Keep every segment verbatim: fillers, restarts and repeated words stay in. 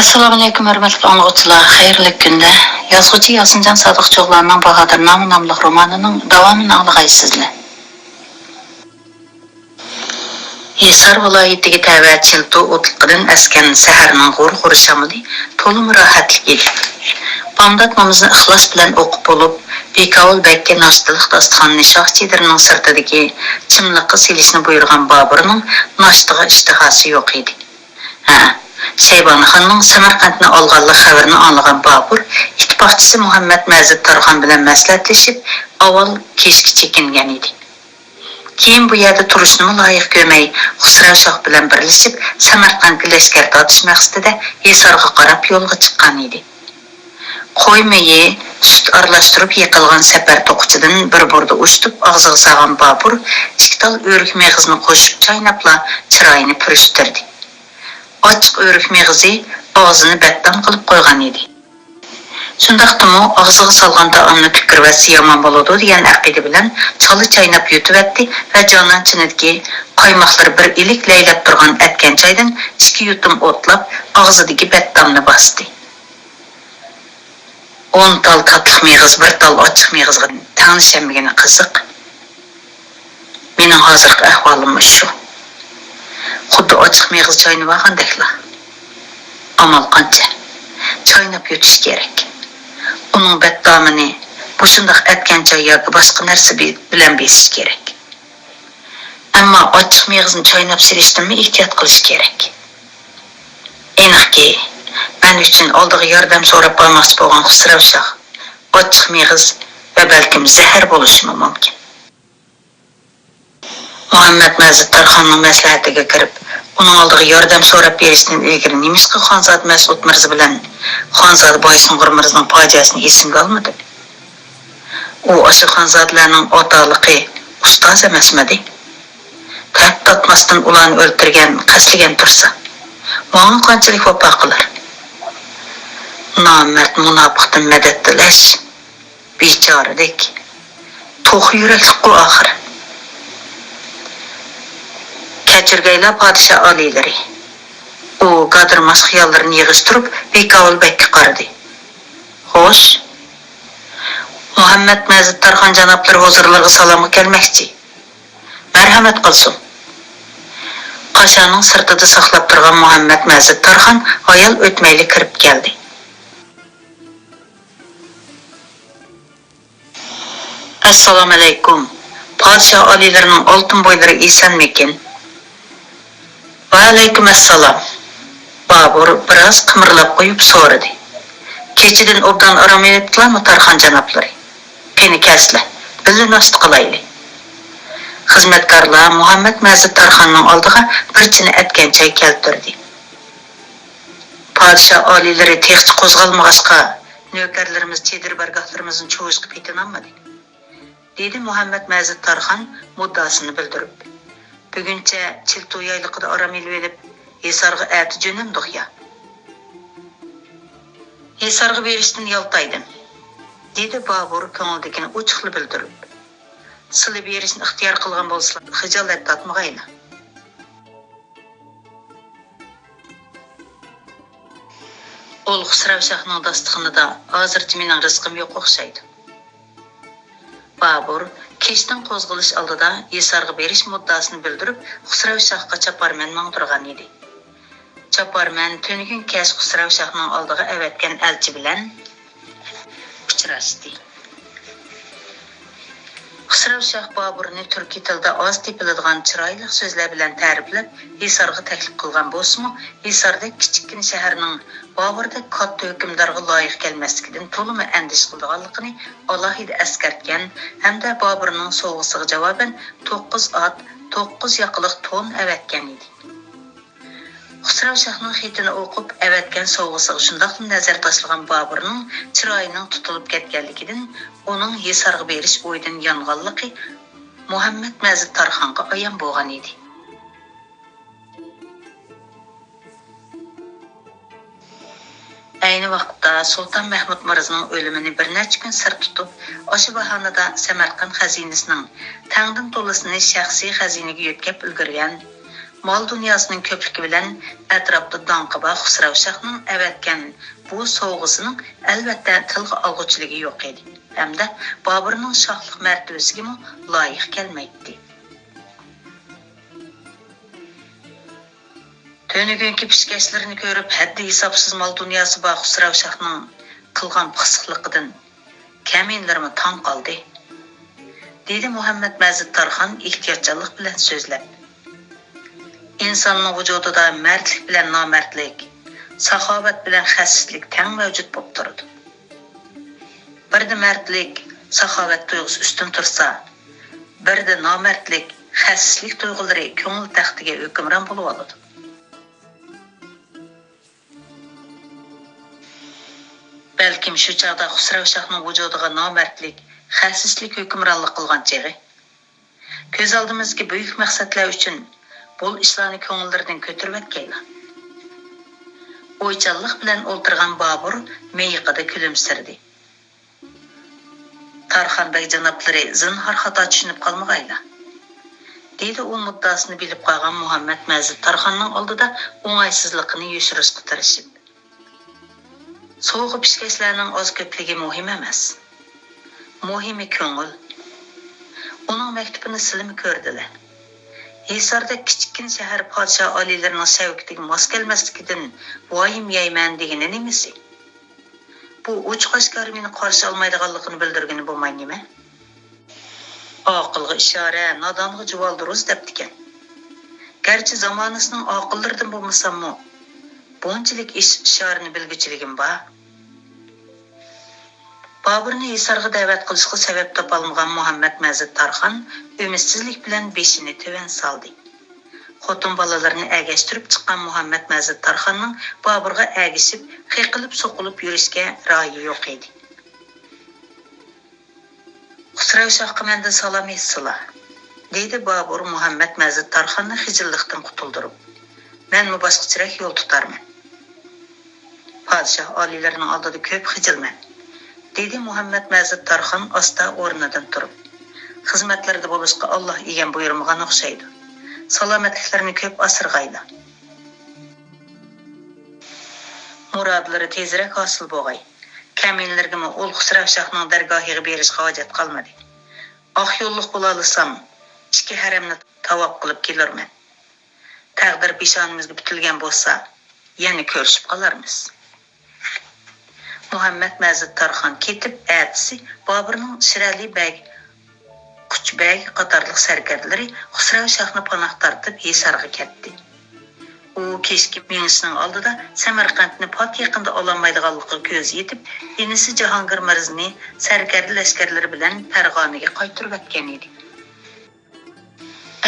ئەسسالامۇئەلەيكۇم، ھۆرمەتلىك ئاڭلىغۇچىلار، خەيرلىك كۈندە يازغۇچى ياسىنجان سادىقچىغلارنىڭ باھادىر نامى ناملىق رومانىنىڭ داۋامىنى ئاڭلىغايسىزلەر. ھىسار ۋىلايىتىگە تەۋە چىلتۇ ئوتلىقىدىن ئەسكەن سەھەرنىڭ غۇر-غۇر شامىلى تولىمۇ راھەتلىك ئىدى. بامدات نامىزىنى ئىخلاس بىلەن ئوقۇپ بولۇپ، بىكاۋۇل بەگكە ناشتىلىق داستىخانىنى شاھ چېدىرىنىڭ سىرتىدىكى چىملىققا سېلىشنى بۇيرۇغان بابۇرنىڭ ناشتىغا ئىشتىھاسى يوق ئىدى. ھە، شەيبانىخاننىڭ سەمەرقەنتنى ئالغانلىق خەۋىرىنى ئاڭلىغان بابۇر ئىتتىپاقچىسى مۇھەممەد مەزىت تارخان بىلەن مەسلىھەتلىشىپ، ئاۋۋال كېچىككە چېكىنگەن ئىدى. كېيىن بۇ يەردە تۇرۇشنىمۇ لايىق كۆرمەي، خۇسراۋ شاھ بىلەن بىرلىشىپ، سەمەرقەنتكە لەشكەر تارتىش مەقسىتىدە ھىسارغا قاراپ يولغا چىققان ئىدى. قوي مېيى، سۈت ئارىلاشتۇرۇپ يېقىلغان سەپەر توقىچىدىن بىر بۇردا ئۇشتۇپ ئاغزىغا سالغان بابۇر ئىككى تال ئۆرۈك مېغىزنى قوشۇپ چايناپلا چىرايىنى پۈرۈشتۈردى. ئاچچىق ئۆرۈك مېغىزى ئاغزىنى بەتتام قىلىپ قويغان ئىدى. شۇنداقتىمۇ ئاغزىغا سالغان تائامنى تۈكۈرۈۋەتسە يامان بولىدۇ دېگەن ئەقىدە بىلەن چالا چايناپ يۇتۇۋەتتى ۋە جانان چىنىدىكى قايماقلىرى بىر ئىلىك لەيلەپ تۇرغان ئەتكەن چايدىن ئىككى يۇتۇم ئوتلاپ، ئاغزىدىكى بەتتامنى باستى. ئون تال تاتلىق مېغىز، بىر تال ئاچچىق مېغىزغا تەڭلىشەلمىگىنى قىزىق. مېنىڭ ھازىرقى ئەھۋالىم مۇشۇ. خۇددى ئاچچىق مېغىز چاينىۋالغاندەكلا. ئامال قانچە؟ چايناپ يۇتۇش كېرەك. ئۇنىڭ بەتتامىنى مۇشۇنداق ئەتكەن چاي ياكى باشقا نەرسە بى-، بىلەن بېسىش كېرەك. ئەمما ئاچچىق مېغىزنى چايناپ سېلىشتىنمۇ ئېھتىيات قىلىش كېرەك. ئېنىقكى، مەن ئۈچۈن ئالدىغا ياردەم سوراپ بارماقچى بولغان خۇسراۋ شاھ ئاچچىق مېغىز ۋە بەلكىم زەھەر بولۇشىمۇ مۇمكىن. مۇھەممەد مەزىت تارخاننىڭ مەسلىھەتىگە كىرىپ، ئۇنىڭ ئالدىغا ياردەم سوراپ بېرىشتىن ئىلگىرى نېمىشقا خانزادە مەسئۇد مىرزا بىلەن خانزادە بايسۇنغۇر مىرزىنىڭ پاجىئەسىنى ئېسىمگە ئالمىدىم؟ ئۇ ئاشۇ خانزادىلەرنىڭ ئاتالىقى ئۇستاز ئەمەسمىدى؟ تەپ تارتماستىن ئۇلارنى ئۆلتۈرگەن، قەستلىگەن تۇرسا، ماڭا قانچىلىك ۋاپا قىلار؟ نامەرد مۇناپىقتىن مەدەت تىلەش. بىچارىلىك. توخۇ يۈرەكلىكقۇ ئاخىر. كەچۈرگەيلا پادىشاھ ئالىيلىرى. ئۇ گادىرماس خىياللىرىنى يىغىشتۇرۇپ، بىكاۋۇل بەگكە قارىدى. خوش. مۇھەممەد مەزىت تارخان جانابلىرى ھۇزۇرلىرىغا سالامغا كەلمەكچى. مەرھەمەت قىلسۇن. قاشانىڭ سىرتىدا ساقلاپ تۇرغان مۇھەممەد مەزىت تارخان ھايال ئۆتمەيلا كىرىپ كەلدى. ئەسسالامۇئەلەيكۇم. پادىشاھ ئالىيلىرىنىڭ ئالتۇن بويلىرى ئېسەنمىكىن؟ ۋەئەلەيكۇم ئەسسالام. بابۇر بىراز قىمىرلاپ قويۇپ سورىدى. كېچىدىن ئوبدان ئارام ئېلىپتىلارمۇ تارخان جانابلىرى؟ قېنى كەلسىلە، بىللە ناشتا قىلايلى. خىزمەتكارلار مۇھەممەد مەزىت تارخاننىڭ ئالدىغا بىر چىنە ئەتكەن چاي كەلتۈردى. پادىشاھ ئالىيلىرى تېخىچە قوزغالمىغاچقا، نۆكەرلىرىمىز چېدىر بارگاھلىرىمىزنى چۇۋۇشقا پېتىنالمىدى. دېدى مۇھەممەد مەزىت تارخان مۇددىئاسىنى بىلدۈرۈپ. بۈگۈنچە چىلتۇ يايلىقىدا ئارام ئېلىۋېلىپ، ھىسارغا ئەتە جۆنەمدۇق يا؟ ھىسارغا بېرىشتىن يالتايدىم، دېدى بابۇر كۆڭلىدىكىنى ئوچۇقلا بىلدۈرۈپ. سىلى بېرىشنى ئىختىيار قىلغان بولسىلا، خىجالەت تارتمىغايلا. ئۇل خۇسراۋ شاھنىڭ داستىخىنىدا ھازىرچە مېنىڭ رىزقىم يوق ئوخشايدۇ. بابۇر كېچىدىن قوزغىلىش ئالدىدا ھىسارغا بېرىش مۇددىئاسىنى بىلدۈرۈپ، خۇسراۋ شاھقا چاپارمەن ماڭدۇرغان ئىدى. چاپارمەن تۈنۈگۈن كەچ خۇسراۋ شاھنىڭ ئالدىغا ئەۋەتكەن ئەلچى بىلەن ئۇچراشتى. خۇسراۋ شاھ بابۇرنى تۈركىي تىلدا ئاز تېپىلىدىغان چىرايلىق سۆزلەر بىلەن تەرىپلەپ، ھىسارغا تەكلىپ قىلغان بولسىمۇ، ھىساردەك كىچىككىنە شەھەرنىڭ بابۇردەك كاتتا ھۆكۈمدارغا لايىق كەلمەسلىكىدىن تولىمۇ ئەندىشە قىلىدىغانلىقىنى ئالاھىدە ئەسكەرتكەن ھەمدە بابۇرنىڭ سوۋغىسىغا جاۋابەن توققۇز ئات، توققۇز ياقىلىق تون ئەۋەتكەن ئىدى. خۇسراۋ شاھنىڭ خېتىنى ئوقۇپ، ئەۋەتكەن سوۋغىسىغا شۇنداقلا نەزەر تاشلىغان بابۇرنىڭ چىرايىنىڭ تۇتۇلۇپ كەتكەنلىكىدىن، ئۇنىڭ ھىسارغا بېرىش ئويىدىن يانغانلىقى مۇھەممەد مەزىت تارخانغا ئايان بولغان ئىدى. ئەينى ۋاقىتتا سۇلتان مەھمۇد مىرزىنىڭ ئۆلۈمىنى بىر نەچچە كۈن سىر تۇتۇپ، ئاشۇ باھانىدا سەمەرقەنت خەزىنىسىنىڭ تەڭدىن تولىسىنى شەخسىي خەزىنىگە يۆتكەپ ئۈلگۈرگەن مال-دۇنياسىنىڭ كۆپلۈكى بىلەن ئەتراپتا داڭقى بار خۇسراۋ شاھنىڭ ئەۋەتكەن بۇ سوۋغىسىنىڭ ئەلۋەتتە تىلغا ئالغۇچىلىكى يوق ئىدى ھەمدە بابۇرنىڭ شاھلىق مەرتىۋىسىگىمۇ لايىق كەلمەيتتى. تۈنۈگۈنكى پېشكەشلىرىنى كۆرۈپ، ھەددى-ھېسابسىز مال-دۇنياسى بار خۇسراۋ شاھنىڭ قىلغان پىخسىقلىقىدىن كەمىنىلىرىمۇ تاڭ قالدى، دېدى مۇھەممەد مەزىت تارخان ئېھتىياتچانلىق بىلەن سۆزلەپ. ئىنساننىڭ ۋۇجۇدىدا مەردلىك بىلەن نامەردلىك، ساخاۋەت بىلەن خەسىسلىك تەڭ مەۋجۇت بولۇپ تۇرىدۇ. بىردە مەردلىك، ساخاۋەت تۇيغۇسى ئۈستۈن تۇرسا، بىردە نامەردلىك، خەسىسلىك تۇيغۇلىرى كۆڭۈل تەختىگە ھۆكۈمران بولۇۋالىدۇ. بەلكىم شۇ چاغدا خۇسراۋ شاھنىڭ ۋۇجۇدىغا نامەردلىك، خەسىسلىك ھۆكۈمرانلىق قىلغان چېغى. كۆز ئالدىمىزدىكى بۈيۈك مەقسەتلەر ئۈچۈن بۇ ئىشلارنى كۆڭۈللىرىدىن كۆتۈرۈۋەتكەيلا. ئويچانلىق بىلەن ئولتۇرغان بابۇر مىيىقىدا كۈلۈمسىرىدى. تارخان بەگ جانابلىرى زىنھار خاتا چۈشىنىپ قالمىغايلا، دېدى ئۇ مۇددىئاسىنى بىلىپ قالغان مۇھەممەد مەزىت تارخاننىڭ ئالدىدا ئوڭايسىزلىقىنى يوشۇرۇشقا تىرىشىپ. سوۋغا-پېشكەشلەرنىڭ ئاز-كۆپلۈكى مۇھىم ئەمەس. مۇھىمى كۆڭۈل. ئۇنىڭ مەكتۇپىنى سىلىمۇ كۆردىلە. ھېساردەك كىچىككىنە شەھەر پادىشاھ ئالىيلىرىنىڭ شەۋكىتىگە ماس كەلمەسلىكىدىن ۋايىم يەيمەن دېگىنى نېمىسى؟ بۇ ئوچۇق-ئاشكارا مېنى قارشى ئالمايدىغانلىقىنى بىلدۈرگىنى بولماي نېمە؟ «ئاقىلغا ئىشارە، نادانغا جۇۋالدۇرۇز» دەپتىكەن. گەرچە زامانىسىنىڭ ئاقىللىرىدىن بولمىساممۇ، بۇنچىلىك ئىش-، ئىشارىنى بىلگۈچىلىكىم بار. بابۇرنى ھېسارغا دەۋەت قىلىشقا سەۋەب تاپالمىغان مۇھەممەد مەزىت تارخان ئۈمىدسىزلىك بىلەن بېشىنى تۆۋەن سالدى. خوتۇن بالىلىرىنى ئەگەشتۈرۈپ چىققان مۇھەممەد مەزىت تارخاننىڭ بابۇرغا ئەگىشىپ، قېقىلىپ-سوقۇلۇپ يۈرۈشكە رايى يوق ئىدى. «خۇسراۋ شاھقا مەندىن سالام ئېيتسىلا»، دېدى بابۇر مۇھەممەد مەزىت تارخاننى خىجىللىقتىن قۇتۇلدۇرۇپ. «مەنمۇ باشقىچىراق يول تۇتارمەن.» «پادىشاھ ئالىيلىرىنىڭ ئالدىدا كۆپ خىجىلمەن»، دېدى مۇھەممەد مەزىت تارخان ئاستا ئورنىدىن تۇرۇپ. «خىزمەتلىرىدە بولۇشقا ئاللا ئىگەم بۇيرۇمىغان ئوخشايدۇ. سالامەتلىكلىرىنى كۆپ ئاسرىغايلا.» مۇرادلىرى تېزرەك ھاسىل بوغاي. كەمىنىلىرىگىمۇ ئۇل خۇسراۋ شاھنىڭ دەرگاھىغا بېرىشقا ھاجەت قالمىدى. ئاق يوللۇق بولالىسام، ئىككى ھەرەمنى تاۋاپ قىلىپ كېلۇرمەن. تەقدىر پېشانىمىزگە پۈتۈلگەن بولسا، يەنە كۆرۈشۈپ قالارمىز. مۇھەممەد مەزىت تارخان كېتىپ، ئەتىسى بابۇرنىڭ شىرئەلى بەگ، قۇچ بەگ قاتارلىق سەركەردىلىرى خۇسراۋ شاھنى پاناھ تارتىپ ھېسارغا كەتتى. ئۇ كەچكى مېڭىشنىڭ ئالدىدا سەمەرقەنتنى پات يېقىندا ئالالمايدىغانلىقىغا كۆزى يېتىپ، ئىنىسى جاھانگىر مىرزىنى سەركەردە لەشكەرلىرى بىلەن پەرغانىگە قايتۇرۇۋەتكەن ئىدى.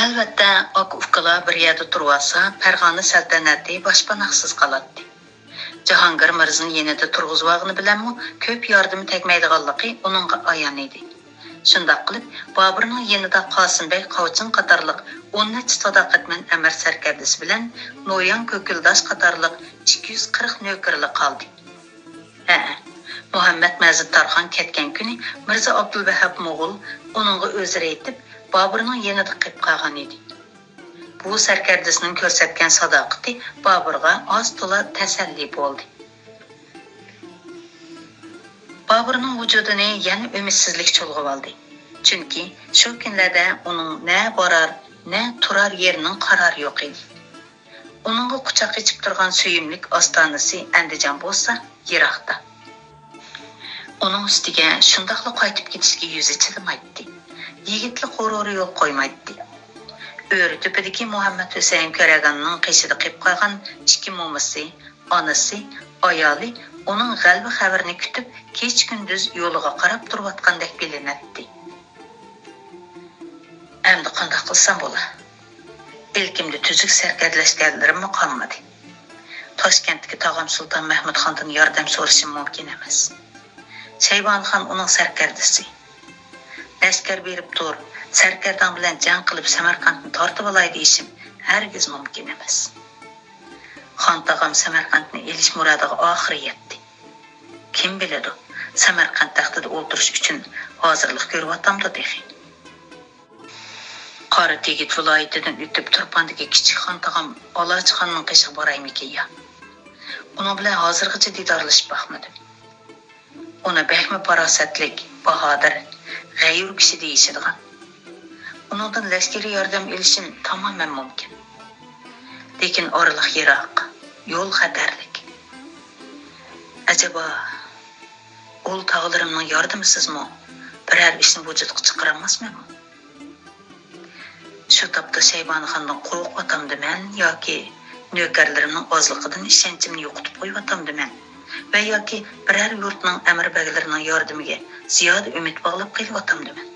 ئەلۋەتتە، ئاكا-ئۇكىلار بىر يەردە تۇرۇۋالسا، پەرغانە سەلتەنەتى باشپاناھسىز قالاتتى. جاھانگىر مىرزىنى يېنىدا تۇرغۇزۇۋالغىنى بىلەنمۇ كۆپ ياردىمى تەگمەيدىغانلىقى ئۇنىڭغا ئايان ئىدى. شۇنداق قىلىپ، بابۇرنىڭ يېنىدا قاسىم بەگ قاۋچىن قاتارلىق ئون نەچچە ساداقەتمەن ئەمەر سەركەردىسى بىلەن نويان كۆكۈلداش قاتارلىق ئىككى يۈز قىرىق نۆكىرى قالدى. ھەئە، مۇھەممەد مەزىت تارخان كەتكەن كۈنى مىرزا ئابدۇلۋەھھاب موغۇل ئۇنىڭغا ئۆزرە ئېيتىپ، بابۇرنىڭ يېنىدا قېلىپ قالغان ئىدى. بۇ سەركەردىسىنىڭ كۆرسەتكەن ساداقىتى بابۇرغا ئاز-تولا تەسەللى بولدى. بابۇرنىڭ ۋۇجۇدىنى يەنە ئۈمىدسىزلىك چۇلغىۋالدى. چۈنكى شۇ كۈنلەردە ئۇنىڭ نە بارار، نە تۇرار يېرىنىڭ قارارى يوق ئىدى. ئۇنىڭغا قۇچاق ئېچىپ تۇرغان سۆيۈملۈك ئاستانىسى ئەندىجان بولسا يىراقتا. ئۇنىڭ ئۈستىگە شۇنداقلا قايتىپ كېتىشكە يۈزى چىدىمايتتى. يىگىتلىك غۇرۇرى يول قويمايتتى. ئۆرە تۆپىدىكى مۇھەممەد ھۈسەيىن كۆرەگاننىڭ قېشىدا قېلىپ قالغان ئىككى مومىسى، ئانىسى، ئايالى ئۇنىڭ غەلىبە خەۋىرىنى كۈتۈپ، كېچە-كۈندۈز يولىغا قاراپ تۇرۇۋاتقاندەك بىلىنەتتى. ئەمدى قانداق قىلسام بولا؟ ئىلكىمدە تۈزۈك سەركەردە لەشكەرلىرىممۇ قالمىدى. تاشكەنتتىكى تاغام سۇلتان مەھمۇد خاندىن ياردەم سورىشىم مۇمكىن ئەمەس. شەيبانى خان ئۇنىڭ سەركەردىسى. لەشكەر بېرىپ تۇر، سەركەردەڭ بىلەن جەڭ قىلىپ سەمەرقەنتنى تارتىۋالاي دېيىشىم ھەرگىز مۇمكىن ئەمەس. خان تاغام سەمەرقەنتنى ئېلىش مۇرادىغا ئاخىرى يەتتى. كىم بىلىدۇ، سەمەرقەنت تەختىدە ئولتۇرۇش ئۈچۈن ھازىرلىق كۆرۈۋاتامدۇ تېخى؟ قارا تېگىت ۋىلايىتىدىن ئۆتۈپ، تۇرپاندىكى كىچىك خان تاغام ئالاچى خاننىڭ قېشىغا بارايمىكىن يا؟ ئۇنىڭ بىلەن ھازىرغىچە دىدارلىشىپ باقمىدىم. ئۇنى بەكمۇ پاراسەتلىك، باھادىر، غەيۇر كىشى دېيىشىدىغان. ئۇنىڭدىن لەشكىرىي ياردەم ئېلىشىم تامامەن مۇمكىن. لېكىن ئارىلىق يىراق، يول خەتەرلىك. ئەجەبا، ئۇل تاغىلىرىمنىڭ ياردىمىسىزمۇ بىرەر ئىشنى ۋۇجۇدقا چىقىرالماسمەنمۇ؟ شۇ تاپتا شەيبانىخاندىن قورقۇۋاتامدىمەن ياكى نۆكەرلىرىمنىڭ ئازلىقىدىن ئىشەنچىمنى يوقىتىپ قويۇۋاتامدىمەن ۋە ياكى بىرەر يۇرتنىڭ ئەمىر بەگلىرىنىڭ ياردىمىگە زىيادە ئۈمىد باغلاپ قېلىۋاتامدىمەن؟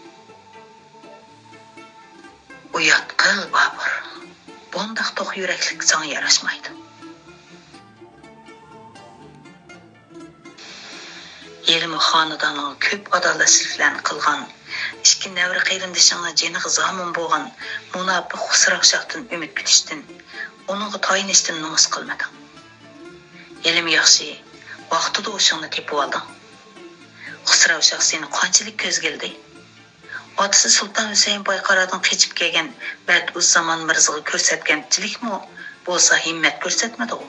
ئۇيات قىل، بابۇر. بۇنداق توق يۈرەكلىك ساڭا ياراشمايدۇ. ھېلىمۇ خانىدانىڭغا كۆپ ئادالەتسىزلىكلەرنى قىلغان، ئىككى نەۋرە قېرىندىشىڭنىڭ جېنىغا زامىن بولغان مۇناپىق خۇسراۋ شاھتىن ئۈمىد كۈتۈشتىن، ئۇنىڭغا تايىنىشتىن نومۇس قىلمىدىڭ. ھېلىمۇ ياخشى، ۋاقتىدا ھوشۇڭنى تېپىۋالدىڭ. خۇسراۋ شاھ سېنى قانچىلىك كۆزگە ئىلدى؟ ئاتىسى سۇلتان ھۈسەيىن بايقارادىن قېچىپ كەلگەن بەتئۇززامان مىرزىغا كۆرسەتكەنچىلىكمۇ بولسا ھىممەت كۆرسەتمىدىغۇ؟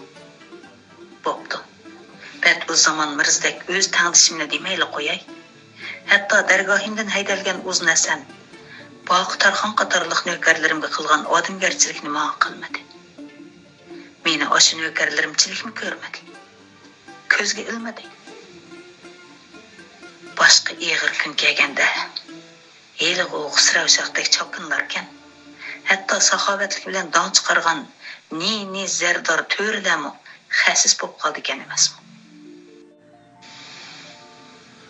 بوپتۇ. بەتئۇززامان مىرزىدەك ئۆز تەڭدىشىمنى دېمەيلا قوياي. ھەتتا دەرگاھىمدىن ھەيدەلگەن ئۇزۇن ھەسەن، باقى تارخان قاتارلىق نۆكەرلىرىمگە قىلغان ئادەمگەرچىلىكنى ماڭا قىلمىدى. مېنى ئاشۇ نۆكەرلىرىمچىلىكمۇ كۆرمىدى. كۆزگە ئىلمىدى. باشقا ئېغىر كۈن كەلگەندە، ھېلىقى خۇسراۋ شاھتەك چاپقۇنلاركەن، ھەتتا ساخاۋەتلىك بىلەن داڭ چىقارغان نى-نى زەردار تۆرىلەرمۇ خەسىس بولۇپ قالىدىكەن ئەمەسمۇ؟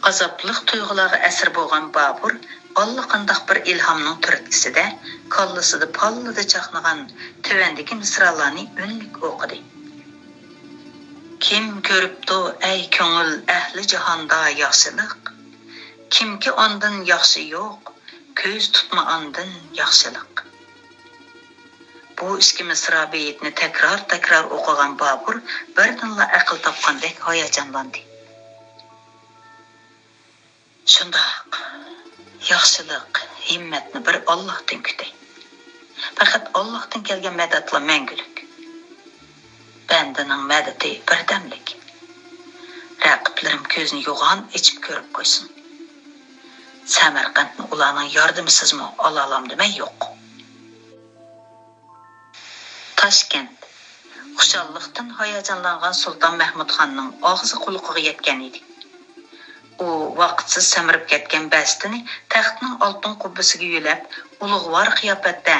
ئازابلىق تۇيغۇلارغا ئەسىر بولغان بابۇر ئاللىقانداق بىر ئىلھامنىڭ تۈرتكىسىدە كاللىسىدا پاللىدە چاقنىغان تۆۋەندىكى مىسرالارنى ئۈنلۈك ئوقۇدى. كىم كۆرۈپتۇ، ئەي كۆڭۈل، ئەھلى جاھاندا ياخشىلىق؟ كىمكى ئاندىن ياخشى يوق، كۆز تۇتما ئاندىن ياخشىلىق. بۇ ئىككى مىسرا بېيىتنى تەكرار-تەكرار ئوقۇغان بابۇر بىردىنلا ئەقىل تاپقاندەك ھاياجانلاندى. شۇنداق، ياخشىلىق، ھىممەتنى بىر ئاللاھتىن كۈتەي. پەقەت ئاللاھتىن كەلگەن مەدەتلا مەڭگۈلۈك. بەندىنىڭ مەدىتى بىردەملىك. رەقىبلىرىم كۆزىنى يوغان ئېچىپ كۆرۈپ قويسۇن. سەمەرقەنتنى ئۇلارنىڭ ياردىمىسىزمۇ ئالالامدىمەن؟ يوق. تاشكەنت. خۇشاللىقتىن ھاياجانلانغان سۇلتان مەھمۇدخاننىڭ ئاغزى قۇلىقىغا يەتكەن ئىدى. ئۇ ۋاقىتسىز سەمرىپ كەتكەن بەستىنى تەختنىڭ ئالتۇن قۇببىسىگە يۆلەپ، ئۇلۇغۋار قىياپەتتە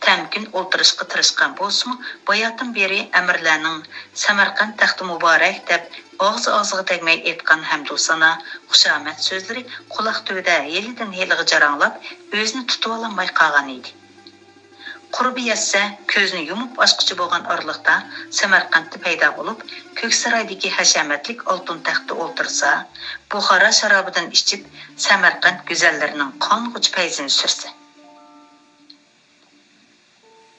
تەمكىن ئولتۇرۇشقا تىرىشقان بولسىمۇ، باياتىن بېرى ئەمىرلەرنىڭ «سەمەرقەنت تەختى مۇبارەك» دەپ ئاغزى ئاغزىغا تەگمەي ئېيتقان ھەمدۇسانا، خۇشامەت سۆزلىرى قۇلاق تۈۋىدە ھېلىدىن ھېلىغا جاراڭلاپ، ئۆزىنى تۇتۇۋالالماي قالغان ئىدى. قۇربى يەتسە، كۆزىنى يۇمۇپ ئاچقۇچە بولغان ئارىلىقتا سەمەرقەنتتە پەيدا بولۇپ، كۆكسارايدىكى ھەشەمەتلىك ئالتۇن تەختتە ئولتۇرسا، بۇخارا شارابىدىن ئىچىپ، سەمەرقەنت گۈزەللىرىنىڭ قانغۇچە پەيزىنى سۈرسە.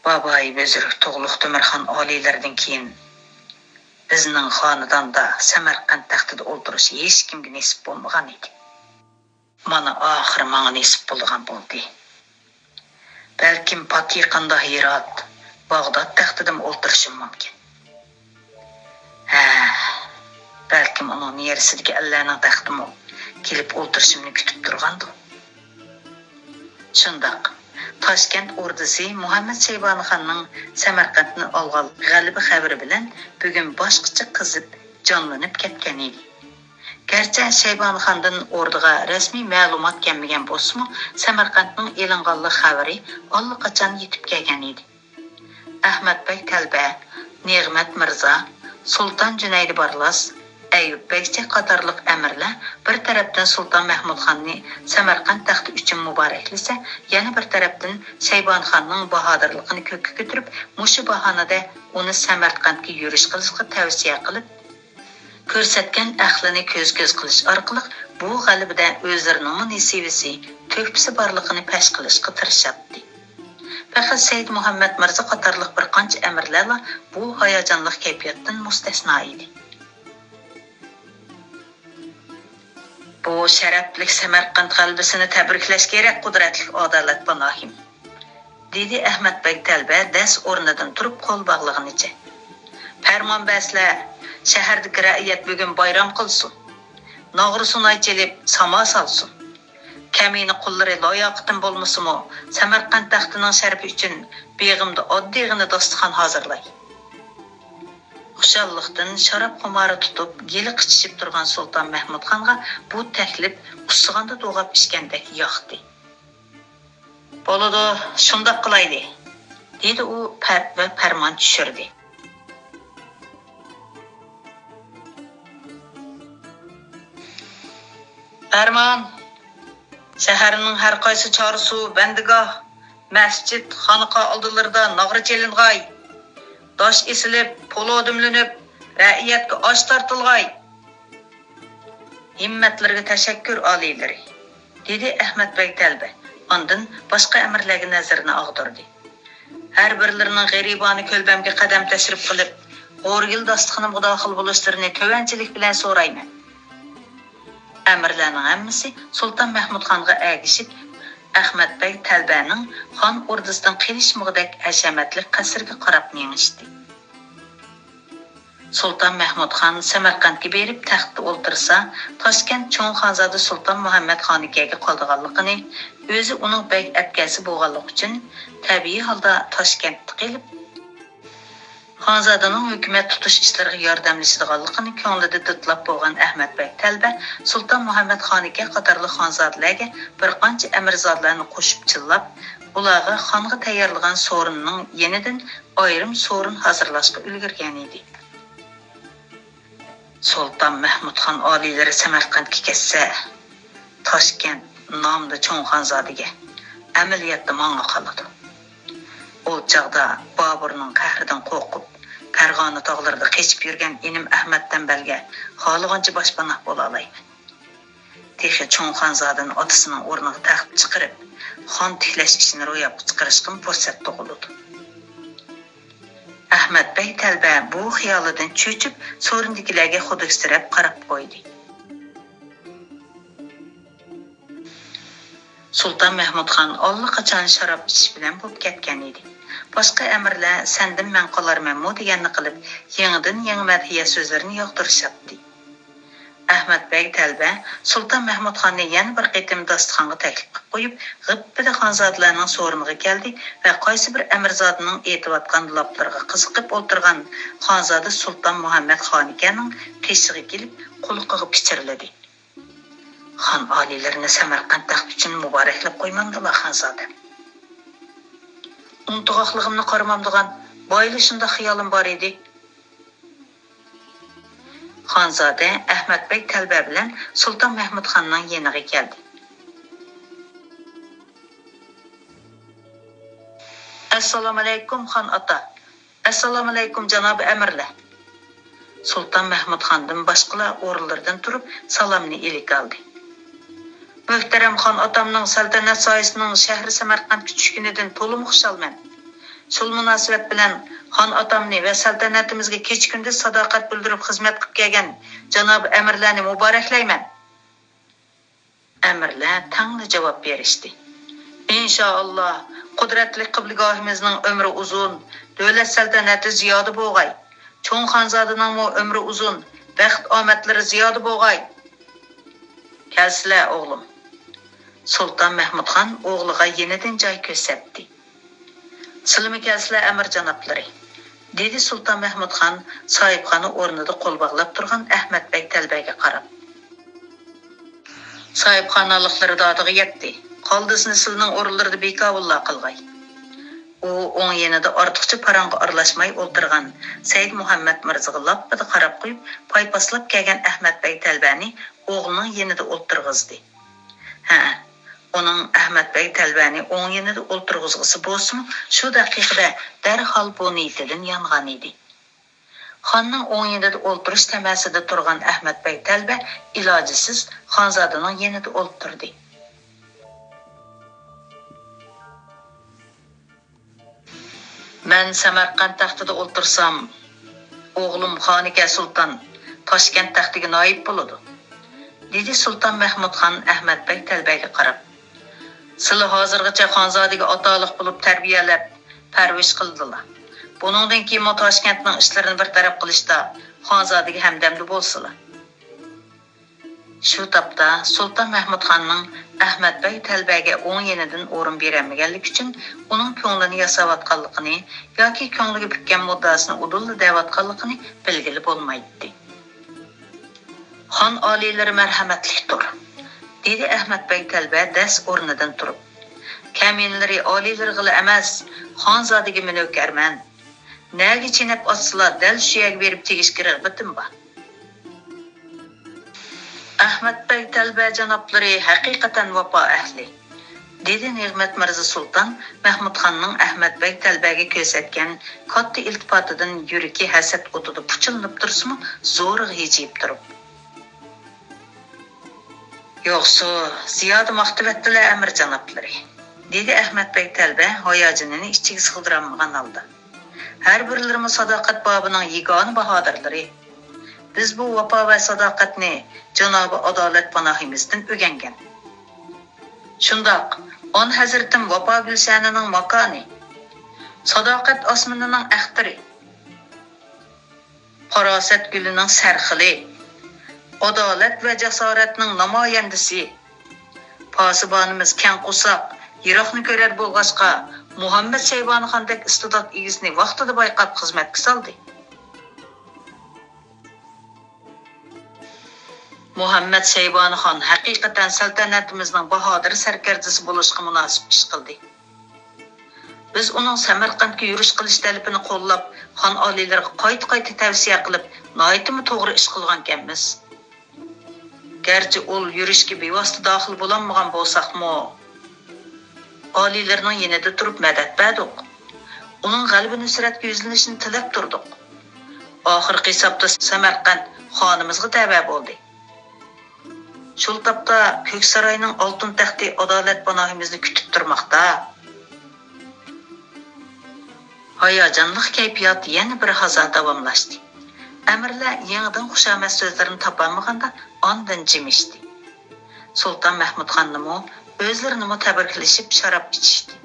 بابايى بۈزرۈك تۇغلۇق تۆمۈرخان ئالىيلىرىدىن كېيىن، بىزنىڭ خانىداندا سەمەرقەنت تەختىدە ئولتۇرۇش ھېچكىمگە نېسىپ بولمىغان ئىدى. مانا ئاخىرى ماڭا نېسىپ بولىدىغان بولدى. بەلكىم پات يېقىندا ھىرات، باغداد تەختىدىمۇ ئولتۇرۇشۇم مۇمكىن. ھە، بەلكىم ئۇنىڭ نېرىسىدىكى ئەللەرنىڭ تەختىمۇ كېلىپ ئولتۇرۇشۇمنى كۈتۈپ تۇرغاندۇ. شۇنداق، تاشكەنت ئوردىسى مۇھەممەد شەيبانىخاننىڭ سەمەرقەنتنى ئالغان غەلىبە خەۋىرى بىلەن بۈگۈن باشقىچە قىزىپ، جانلىنىپ كەتكەن ئىدى. گەرچە شەيبانىخاندىن ئوردىغا رەسمىي مەلۇمات كەلمىگەن بولسىمۇ، سەمەرقەنتنىڭ ئېلىنغانلىق خەۋىرى ئاللىقاچان يېتىپ كەلگەن ئىدى. ئەخمەت بەگ تەلبە، نېغمەت مىرزا، سۇلتان جۈنەيدى بارلاس، ئەيۇپ بەگچە قاتارلىق ئەمىرلەر بىر تەرەپتىن سۇلتان مەھمۇدخاننى سەمەرقەنت تەختى ئۈچۈن مۇبارەكلىسە، يەنە بىر تەرەپتىن شەيبانىخاننىڭ باھادىرلىقىنى كۆككە كۆتۈرۈپ، مۇشۇ باھانىدە ئۇنى سەمەرقەنتكە يۈرۈش قىلىشقا تەۋسىيە قىلىپ، كۆرسەتكەن ئەقلىنى كۆز-كۆز قىلىش ئارقىلىق بۇ غەلىبىدە ئۆزلىرىنىڭمۇ نېسىۋىسى، تۆھپىسى بارلىقىنى پەش قىلىشقا تىرىشاتتى. پەقەت سەيدى مۇھەممەد مىرزا قاتارلىق بىر قانچە ئەمىرلەرلا بۇ ھاياجانلىق كەيپىياتتىن مۇستەسنا ئىدى. بۇ شەرەپلىك سەمەرقەنت غەلىبىسىنى تەبرىكلەش كېرەك، قۇدرەتلىك ئادالەت پاناھىم. دېدى ئەخمەت بەگ تەلبە دەس ئورنىدىن تۇرۇپ قول باغلىغىنىچە. پەرمان بەرسىلە، شەھەردىكى رەئىيەت بۈگۈن بايرام قىلسۇن. ناغرا سۇناي چېلىپ، ساما سالسۇن. كەمىنە قۇللىرى لاياقىتىم بولمىسىمۇ، سەمەرقەنت تەختىنىڭ شەرىپى ئۈچۈن بېغىمدا ئاددىيغىنە داستىخان ھازىرلاي. خۇشاللىقتىن شاراب خۇمارى تۇتۇپ، گېلى قىچىشىپ تۇرغان سۇلتان مەھمۇدخانغا بۇ تەكلىپ ئۇسسىغاندا دوغاپ ئىچكەندەك ياقتى. بولىدۇ، شۇنداق قىلايلى، دېدى ئۇ پەر-، ۋە پەرمان چۈشۈردى. پەرمان، شەھەرنىڭ ھەر قايسى چارسۇ، بەندىگاھ، مەسچىت، خانىقا ئالدىلىرىدا ناغرا چېلىنغاي. داش ئېسىلىپ، پولۇ دۈملىنىپ، رەئىيەتكە ئاش تارتىلغاي. ھىممەتلىرىگە تەشەككۈر، ئالىيلىرى، دېدى ئەخمەت بەگ تەلبە. ئاندىن باشقا ئەمىرلەرگە نەزىرىنى ئاغدۇردى. ھەر بىرلىرىنىڭ غېرىبانە كۆلبەمگە قەدەم تەشرىپ قىلىپ، غورىگىل داستىخىنىمغا داخىل بولۇشلىرىنى تۆۋەنچىلىك بىلەن سورايمەن. ئەمىرلەرنىڭ ھەممىسى سۇلتان مەھمۇدخانغا ئەگىشىپ، ئەخمەت بەگ تەلبەنىڭ خان ئوردىسىدىن قېلىشمىغۇدەك ھەشەمەتلىك قەسرىگە قاراپ مېڭىشتى. سۇلتان مەھمۇدخان سەمەرقەنتكە بېرىپ تەختتە ئولتۇرسا، تاشكەنت چوڭ خانزادە سۇلتان مۇھەممەد خانىكەگە قالىدىغانلىقىنى، ئۆزى ئۇنىڭ بەگ ئەپكەلسى بولغانلىقى ئۈچۈن تەبىئىي ھالدا تاشكەنتتە قېلىپ، خانزادىنىڭ ھۆكۈمەت تۇتۇش ئىشلىرىغا ياردەملىشىدىغانلىقىنى كۆڭلىدە دىتلاپ بولغان ئەخمەت بەگ تەلبە سۇلتان مۇھەممەد خانىكە قاتارلىق خانزادىلەرگە بىر قانچە ئەمىرزادىلەرنى قوشۇپ چىللاپ، ئۇلارغا خانغا تەييارلىغان سورۇننىڭ يېنىدىن ئايرىم سورۇن ھازىرلاشقا ئۈلگۈرگەنىدى. سۇلتان مەھمۇدخان ئالىيلىرى سەمەرقەنتكە كەتسە، تاشكەنت نامدا چوڭ خانزادىگە، ئەمەلىيەتتە ماڭا قالىدۇ. ئۇ چاغدا بابۇرنىڭ قەھرىدىن قورقۇپ، پەرغانە تاغلىرىدا قېچىپ يۈرگەن ئىنىم ئەخمەت تەمبەلگە خالىغانچە باشپاناھ بولالايمەن. تېخى چوڭ خانزادىنى ئاتىسىنىڭ ئورنىغا تەخت چىقىرىپ، خان تىكلەش ئىشىنى روياپقا چىقىرىشقىمۇ پۇرسەت تۇغۇلىدۇ. ئەخمەت بەگ تەلبە بۇ خىيالىدىن چۆچۈپ، سورۇندىكىلەرگە خۇدۈكسىرەپ قاراپ قويدى. سۇلتان مەھمۇدخان ئاللىقاچان شاراب ئىچىش بىلەن بولۇپ كەتكەن ئىدى. باشقا ئەمىرلەر سەندىن مەن قالارمەنمۇ دېگەننى قىلىپ، يېڭىدىن يېڭى مەدھىيە سۆزلىرىنى ياغدۇرۇشاتتى. ئەخمەت بەگ تەلبە سۇلتان مەھمۇدخاننى يەنە بىر قېتىم داستىخانغا تەكلىپ قىلىپ قويۇپ، غىپپىدە خانزادىلەرنىڭ سورۇنىغا كەلدى ۋە قايسى بىر ئەمىرزادىنىڭ ئېيتىۋاتقان لاپلىرىغا قىزىقىپ ئولتۇرغان خانزادە سۇلتان مۇھەممەد خانىكەنىڭ قېشىغا كېلىپ، قۇلىقىغا پىچىرلىدى. خان ئالىيلىرىنى سەمەرقەنت تەخت ئۈچۈن مۇبارەكلەپ قويمامدىلا، خانزادەم؟ ئۇنتۇغاقلىقىمنى قارىمامدىغان بايىلا شۇنداق خىيالىم بار ئىدى. خانزادە ئەخمەت بەگ تەلبە بىلەن سۇلتان مەھمۇدخاننىڭ يېنىغا كەلدى. ئەسسالامۇئەلەيكۇم، خان ئاتا! ئەسسالامۇئەلەيكۇم، جانابىي ئەمىرلەر! سۇلتان مەھمۇدخاندىن باشقىلار ئورۇنلىرىدىن تۇرۇپ سالامنى ئىلىك ئالدى. مۆھتەرەم خان ئاتامنىڭ سەلتەنەت سايىسىنىڭ شەھىرى سەمەرقەنتكە چۈشكىنىدىن تولىمۇ خۇشالمەن. شۇ مۇناسىۋەت بىلەن خان ئاتامنى ۋە سەلتەنىتىمىزگە كېچە-كۈندۈز ساداقەت بىلدۈرۈپ خىزمەت قىلىپ كەلگەن جانابىي ئەمىرلەرنى مۇبارەكلەيمەن. ئەمىرلەر تەڭلا جاۋاب بېرىشتى. ئىنشائاللا، قۇدرەتلىك قىبلىگاھىمىزنىڭ ئۆمرى ئۇزۇن، دۆلەت سەلتەنىتى زىيادە بولغاي. چوڭ خانزادىنىڭمۇ ئۆمرى ئۇزۇن، بەخت-ئامەتلىرى زىيادە بولغاي. كەلسىلە، ئوغلۇم. سۇلتان مەھمۇدخان ئوغلىغا يېنىدىن جاي كۆرسەتتى. سىلىمۇ كەلسىلە، ئەمىر جانابلىرى، دېدى سۇلتان مەھمۇدخان ساھىبخانا ئورنىدا قول باغلاپ تۇرغان ئەخمەت بەگ تەلبەگە قاراپ. ساھىبخانىلىقلىرى دادىغا يەتتى. قالدىسىنى سىلىنىڭ ئورۇنلىرىدا بىكاۋۇللا قىلغاي. ئۇ ئوڭ يېنىدا ئارتۇقچە پاراڭغا ئارىلاشماي ئولتۇرغان سەيدى مۇھەممەد مىرزىغا لاپپىدە قاراپ قويۇپ، پايپاسلاپ كەلگەن ئەخمەت بەگ تەلبەنى ئوغلىنىڭ يېنىدا ئولتۇرغۇزدى. ھە، ئۇنىڭ ئەخمەت بەگ تەلبەنى ئوڭ يېنىدا ئولتۇرغۇزغۇسى بولسىمۇ، شۇ دەقىقىدە دەرھال بۇ نىيىتىدىن يانغان ئىدى. خاننىڭ ئوڭ يېنىدا ئولتۇرۇش تەمەسىدە تۇرغان ئەخمەت بەگ تەلبە ئىلاجىسىز خانزادىنىڭ يېنىدا ئولتۇردى. مەن سەمەرقەنت تەختىدە ئولتۇرسام، ئوغلۇم خانىكە سۇلتان تاشكەنت تەختىگە نايىپ بولىدۇ، دېدى سۇلتان مەھمۇدخان ئەخمەت بەگ تەلبەگە قاراپ. سىلى ھازىرغىچە خانزادىگە ئاتالىق بولۇپ تەربىيەلەپ، پەرۋىش قىلدىلا. بۇنىڭدىن كېيىنمۇ تاشكەنتنىڭ ئىشلىرىنى بىر تەرەپ قىلىشتا خانزادىگە ھەمدەمدە بولسىلا. شۇ تاپتا سۇلتان مەھمۇدخاننىڭ ئەخمەت بەگ تەلبەگە ئوڭ يېنىدىن ئورۇن بېرەلمىگەنلىكى ئۈچۈن ئۇنىڭ كۆڭلىنى ياساۋاتقانلىقىنى ياكى كۆڭلىگە پۈككەن مۇددىئاسىنى ئۇدۇللا دەۋاتقانلىقىنى بىلگىلى بولمايتتى. خان ئالىيلىرى مەرھەمەتلىكتۇر، دېدى ئەخمەت بەگ تەلبە دەس ئورنىدىن تۇرۇپ. كەمىنىلىرى ئالىيلىرىغىلا ئەمەس، خانزادىگىمۇ نۆكەرمەن. نەگە چېنەپ ئاتسىلا، دەل شۇ يەرگە بېرىپ تېگىشكە رىغبىتىم بار. ئەخمەت بەگ تەلبە جانابلىرى ھەقىقەتەن ۋاپا ئەھلى، دېدى نېغمەت مىرزا سۇلتان مەھمۇدخاننىڭ ئەخمەت بەگ تەلبەگە كۆرسەتكەن كاتتا ئىلتىپاتىدىن يۈرىكى ھەسەت ئوتىدا پۇچىلىنىپ تۇرسىمۇ، زورىغا ھىجىيىپ تۇرۇپ. يوقسۇ، زىيادە ماختىۋەتتىلە ئەمىر جانابلىرى، دېدى ئەخمەت بەگ تەلبە ھاياجىنىنى ئىچىگە سىغدۇرالمىغان ھالدا. ھەر بىرلىرىمۇ ساداقەت بابىنىڭ يېگانە باھادىرلىرى. بىز بۇ ۋاپا ۋە ساداقەتنى جانابى ئادالەت پاناھىمىزدىن ئۆگەنگەن. شۇنداق، ئان ھەزرىتىم ۋاپا گۈلشەنىنىڭ ماكانى، ساداقەت ئاسمىنىنىڭ ئەختىرى، پاراسەت گۈلىنىڭ سەرخىلى، ئادالەت ۋە جاسارەتنىڭ نامايەندىسى، پاسىبانىمىز كەڭ قورساق، يىراقنى كۆرەر بولغاچقا، مۇھەممەد شەيبانىخاندەك ئىستېدات ئىگىسىنى ۋاقتىدا بايقاپ خىزمەتكە سالدى. مۇھەممەد شەيبانىخان ھەقىقەتەن سەلتەنىتىمىزنىڭ باھادىر سەركەردىسى بولۇشقا مۇناسىپ ئىش قىلدى. بىز ئۇنىڭ سەمەرقەنتكە يۈرۈش قىلىش تەلىپىنى قوللاپ، خان ئالىيلىرىغا قايتا-قايتا تەۋسىيە قىلىپ، ناھايىتىمۇ توغرا ئىش قىلغانىكەنمىز. گەرچە ئۇل يۈرۈشكە بىۋاسىتە داخىل بولالمىغان بولساقمۇ، ئالىيلىرىنىڭ يېنىدا تۇرۇپ مەدەت بەردۇق. ئۇنىڭ غەلىبە نۇسرەتكە يۈزلىنىشىنى تىلەپ تۇردۇق. ئاخىرقى ھېسابتا سەمەرقەنت خانىمىزغا تەۋە بولدى. شۇ تاپتا كۆكساراينىڭ ئالتۇن تەختى ئادالەت پاناھىمىزنى كۈتۈپ تۇرماقتا. ھاياجانلىق كەيپىيات يەنە بىر ھازا داۋاملاشتى. ئەمىرلەر يېڭىدىن خۇشامەت سۆزلىرىنى تاپالمىغاندا ئاندىن جىمىشتى. سۇلتان مەھمۇدخاننىمۇ، ئۆزلىرىنىمۇ تەبرىكلىشىپ شاراب ئىچىشتى.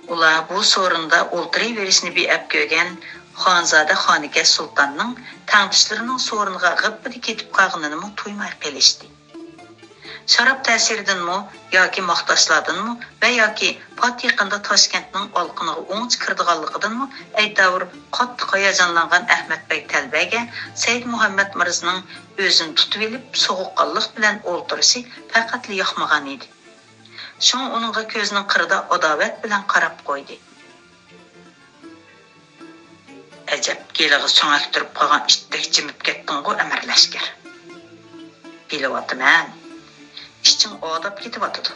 ئۇلار بۇ سورۇندا ئولتۇرۇۋېرىشنى بىئەپ كۆرگەن خانزادە خانىكەش سۇلتاننىڭ تەڭدىشلىرىنىڭ سورۇنىغا غىپپىدە كېتىپ قالغىنىنىمۇ تۇيماي قېلىشتى. شاراب تەسىرىدىنمۇ ياكى ماختاشلاردىنمۇ ۋە ياكى پات يېقىندا تاشكەنتنىڭ ئالىقىنىغا ئوڭچە كىرىدىغانلىقىدىنمۇ ئەيتاۋۇر قاتتىق ھاياجانلانغان ئەخمەت بەگ تەلبەگە سەيدى مۇھەممەد مىرزىنىڭ ئۆزىنى تۇتۇۋېلىپ سوغۇققانلىق بىلەن ئولتۇرۇشى پەقەتلا ياقمىغان ئىدى. شۇڭا ئۇنىڭغا كۆزىنىڭ قىرىدا ئاداۋەت بىلەن قاراپ قويدى. ئەجەب، گېلىغا سۆڭەكتۈرۈپ قالغان ئىتتەك جىمىپ كەتتىڭغۇ، ئەمىر لەشكەر. بىلىۋاتىمەن، ئىچىڭ ئاداپ كېتىۋاتىدۇ.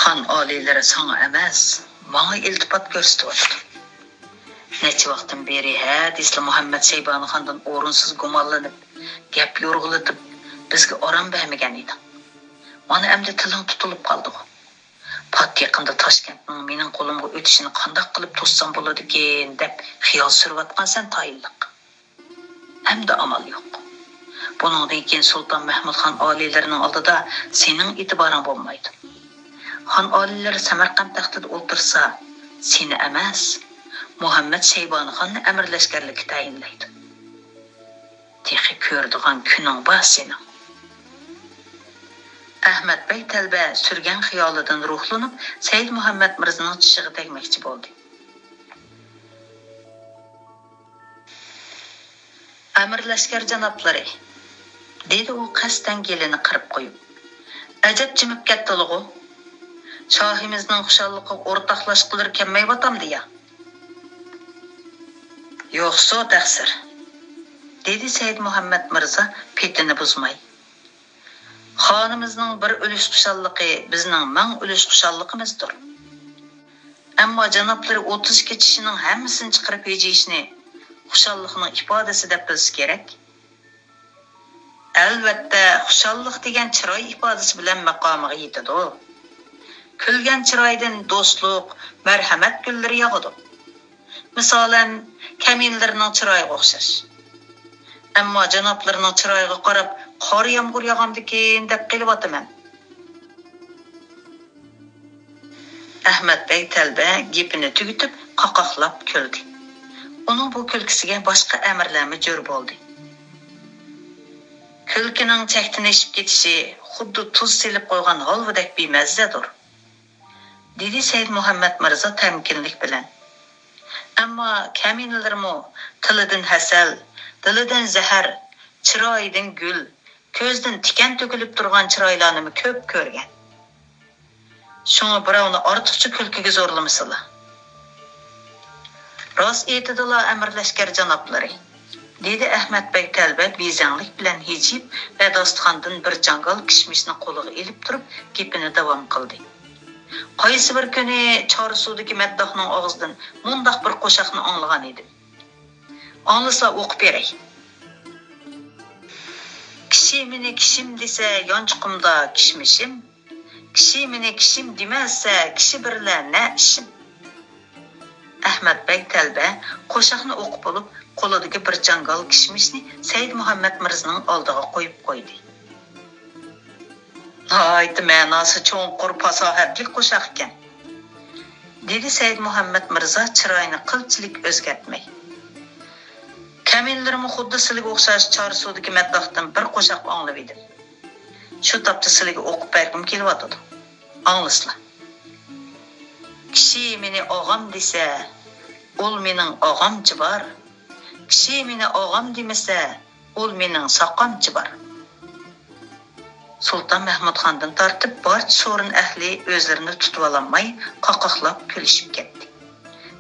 خان ئالىيلىرى ساڭا ئەمەس، ماڭا ئىلتىپات كۆرسىتىۋاتىدۇ. نەچچە ۋاقىتتىن بېرى ھە دېسىلا مۇھەممەد شەيبانىخاندىن ئورۇنسىز گۇمانلىنىپ، گەپ يورغىلىتىپ، بىزگە ئارام بەرمىگەن ئىدىڭ. مانا ئەمدى تىلىڭ تۇتۇلۇپ قالدىغۇ. پات يېقىندا تاشكەنتنىڭ مېنىڭ قولۇمغا ئۆتۈشىنى قانداق قىلىپ توسسام بولىدىكىن دەپ خىيال سۈرۈۋاتقانسەن تايىنلىق. ئەمدى ئامال يوق. بۇنىڭدىن كېيىن سۇلتان مەھمۇدخان ئالىيلىرىنىڭ ئالدىدا سېنىڭ ئېتىبارىڭ بولمايدۇ. خان ئالىيلىرى سەمەرقەنت تەختىدە ئولتۇرسا، سېنى ئەمەس، مۇھەممەد شەيبانىخاننى ئەمىر لەشكەرلىككە تەيىنلەيدۇ. تېخى كۆرىدىغان كۈنۈڭ بار سېنىڭ. ئەخمەت بەگ تەلبە سۈرگەن خىيالىدىن روھلىنىپ، سەيدى مۇھەممەد مىرزىنىڭ چىشىغا تەگمەكچى بولدى. ئەمىر لەشكەر جانابلىرى، دېدى ئۇ قەستەن گېلىنى قىرىپ قويۇپ. ئەجەب جىمىپ كەتتىلىغۇ؟ شاھىمىزنىڭ خۇشاللىقىغا ئورتاقلاشقۇلىرى كەلمەيۋاتامدۇ يا؟ يوقسۇ تەقسىر، دېدى سەيدى مۇھەممەد مىرزا پېتىنى بۇزماي. خانىمىزنىڭ بىر ئۈلۈش خۇشاللىقى بىزنىڭ مىڭ ئۈلۈش خۇشاللىقىمىزدۇر. ئەمما جانابلىرى ئوتتۇز ئىككى چىشىنىڭ ھەممىسىنى چىقىرىپ ھىجىيىشنى خۇشاللىقنىڭ ئىپادىسى دەپ بىلسە كېرەك. ئەلۋەتتە، خۇشاللىق دېگەن چىراي ئىپادىسى بىلەن ماقامىغا يېتىدۇ. كۈلگەن چىرايدىن دوستلۇق، مەرھەمەت گۈللىرى ياغىدۇ. مىسالەن، كەمىنىلىرىنىڭ چىرايىغا ئوخشاش. ئەمما جانابلىرىنىڭ چىرايىغا قاراپ قار يامغۇر ياغامدىكىن دەپ قېلىۋاتىمەن. ئەخمەت بەگ تەلبە گېپىنى تۈگىتىپ، قاقاقلاپ كۈلدى. ئۇنىڭ بۇ كۈلكىسىگە باشقا ئەمىرلەرمۇ جۆر بولدى. كۈلكىنىڭ چەكتىن ئېشىپ كېتىشى خۇددى تۇز سېلىپ قويغان ھالۋىدەك بىمەززىدۇر، دېدى سەيدمۇھەممەت مىرزا تەمكىنلىك بىلەن. ئەمما كەمىنىلىرىمۇ تىلىدىن ھەسەل، دىلىدىن زەھەر، چىرايىدىن گۈل، كۆزىدىن تىكەن تۆكۈلۈپ تۇرغان چىرايلارنىمۇ كۆپ كۆرگەن. شۇڭا بىراۋنى ئارتۇقچە كۈلكىگە زورلىمىسىلا. راست ئېيتىدىلا، ئەمىر لەشكەر جانابلىرى، دېدى ئەخمەت بەگ تەلبە بېزەڭلىك بىلەن ھىجىيىپ ۋە داستىخاندىن بىر جاڭگال كىشمىشنى قولىغا ئېلىپ تۇرۇپ، گېپىنى داۋام قىلدى. قايسى بىر كۈنى چارسۇدىكى مەدداھنىڭ ئاغزىدىن مۇنداق بىر قوشاقنى ئاڭلىغان ئىدىم. ئاڭلىسا ئوقۇپ بېرەي. كىشى مېنى كىشىم دېسە، يانچۇقۇمدا كىشمىشىم. كىشى مېنى كىشىم دېمەسە، كىشى بىرلە نە ئىشىم؟ ئەخمەت بەگ تەلبە قوشاقنى ئوقۇپ بولۇپ، قولىدىكى بىر جاڭگال كىشمىشنى سەيدمۇھەممەت مىرزىنىڭ ئالدىغا قويۇپ قويدى. ناھايىتى مەناسى چوڭقۇر، پاساھەتلىك قوشاق ئىكەن، دېدى سەيدمۇھەممەت مىرزا چىرايىنى قىلچىلىك ئۆزگەرتمەي. كەمىنىلىرىمۇ خۇددى سىلىگە ئوخشاش چارسۇدىكى مەدداھتىن بىر قوشاق ئاڭلىۋىدىم. شۇ تاپتا سىلىگە ئوقۇپ بەرگۈم كېلىۋاتىدۇ. ئاڭلىسىلا. كىشى مېنى ئاغام دېسە، ئۇل مېنىڭ ئاغامچى بار. كىشى مېنى ئاغام دېمىسە، ئۇل مېنىڭ ساقامچى بار. سۇلتان مەھمۇدخاندىن تارتىپ بارچە سورۇن ئەھلى ئۆزلىرىنى تۇتۇۋالالماي قاقاقلاپ كۈلۈشۈپ كەتتى.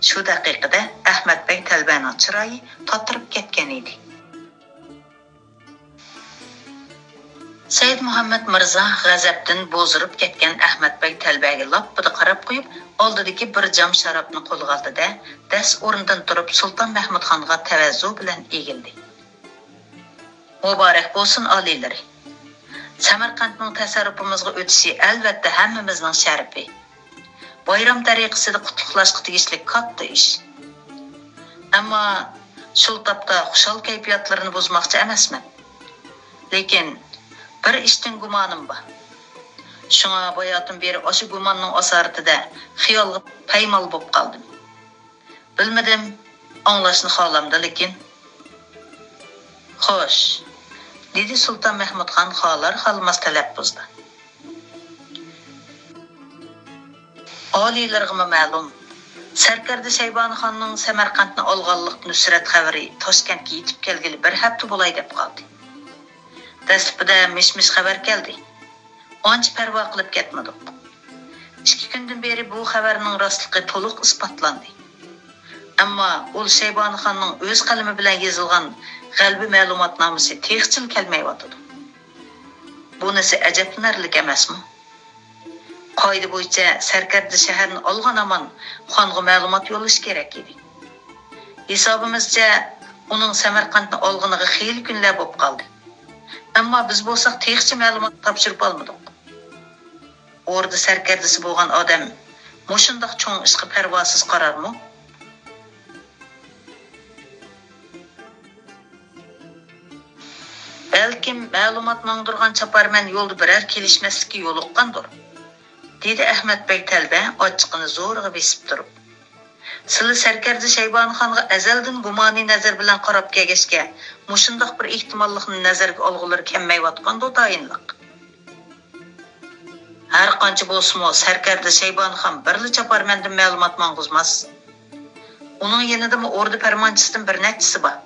شۇ دەقىقىدە ئەخمەت بەگ تەلبەنىڭ چىرايى تاتىرىپ كەتكەن ئىدى. سەيدمۇھەممەت مىرزا غەزەپتىن بوزۇرۇپ كەتكەن ئەخمەت بەگ تەلبەگە لاپپىدە قاراپ قويۇپ، ئالدىدىكى بىر جام شارابنى قولىغا ئالدى-دە، دەس ئورنىدىن تۇرۇپ سۇلتان مەھمۇدخانغا تەۋەززۇ بىلەن ئېگىلدى. مۇبارەك بولسۇن، ئالىيلىرى! سەمەرقەنتنىڭ تەسەررۇپىمىزغا ئۆتۈشى ئەلۋەتتە ھەممىمىزنىڭ شەرىپى. بايرام تەرىقىسىدە قۇتلۇقلاشقا تېگىشلىك كاتتا ئىش. ئەمما شۇ تاپتا خۇشال كەيپىياتلىرىنى بۇزماقچى ئەمەسمەن. لېكىن بىر ئىشتىن گۇمانىم بار. شۇڭا باياتىن بېرى ئاشۇ گۇماننىڭ ئاسارىتىدە خىيالغا پەيمال بولۇپ قالدىم. بىلمىدىم، ئاڭلاشنى خالامدۇ لېكىن؟ خوش، دېدى سۇلتان مەھمۇدخان خالار-خالىماس تەلەپپۇزدا. ئالىيلىرىغىمۇ مەلۇم، سەركەردە شەيبانىخاننىڭ سەمەرقەنتنى ئالغانلىق نۇسرەت خەۋىرى تاشكەنتكە يېتىپ كەلگىلى بىر ھەپتە بولاي دەپ قالدى. دەسلىپىدە مىش-مىش خەۋەر كەلدى. ئانچە پەرۋا قىلىپ كەتمىدۇق. ئىككى كۈندىن بېرى بۇ خەۋەرنىڭ راستلىقى تولۇق ئىسپاتلاندى. ئەمما ئۇل شەيبانىخاننىڭ ئۆز قەلىمى بىلەن يېزىلغان غەلىبە مەلۇماتنامىسى تېخىچىلا كەلمەيۋاتىدۇ. بۇنىسى ئەجەبلىنەرلىك ئەمەسمۇ؟ قائىدە بويىچە سەركەردە شەھەرنى ئالغان ھامان خانغا مەلۇمات يوللىشى كېرەك ئىدى. ھېسابىمىزچە، ئۇنىڭ سەمەرقەنتنى ئالغىنىغا خېلى كۈنلەر بولۇپ قالدى. ئەمما بىز بولساق تېخىچە مەلۇمات تاپشۇرۇپ ئالمىدۇق. ئوردا سەركەردىسى بولغان ئادەم مۇشۇنداق چوڭ ئىشقا پەرۋاسىز قارارمۇ؟ بەلكىم مەلۇمات ماڭدۇرغان چاپارمەن يولدا بىرەر كېلىشمەسلىككە يولۇققاندۇر، دېدى ئەخمەت بەگ تەلبە ئاچچىقىنى زورىغا بېسىپ تۇرۇپ. سىلى سەركەردە شەيبانىخانغا ئەزەلدىن گۇمانىي نەزەر بىلەن قاراپ كەلگەچكە، مۇشۇنداق بىر ئېھتىماللىقنى نەزەرگە ئالغۇلىرى كەلمەيۋاتقاندۇ تايىنلىق. ھەر قانچە بولسىمۇ، سەركەردە شەيبانىخان بىرلا چاپارمەندىن مەلۇمات ماڭغۇزماس. ئۇنىڭ يېنىدىمۇ ئوردا پەرمانچىسىدىن بىر نەچچىسى بار.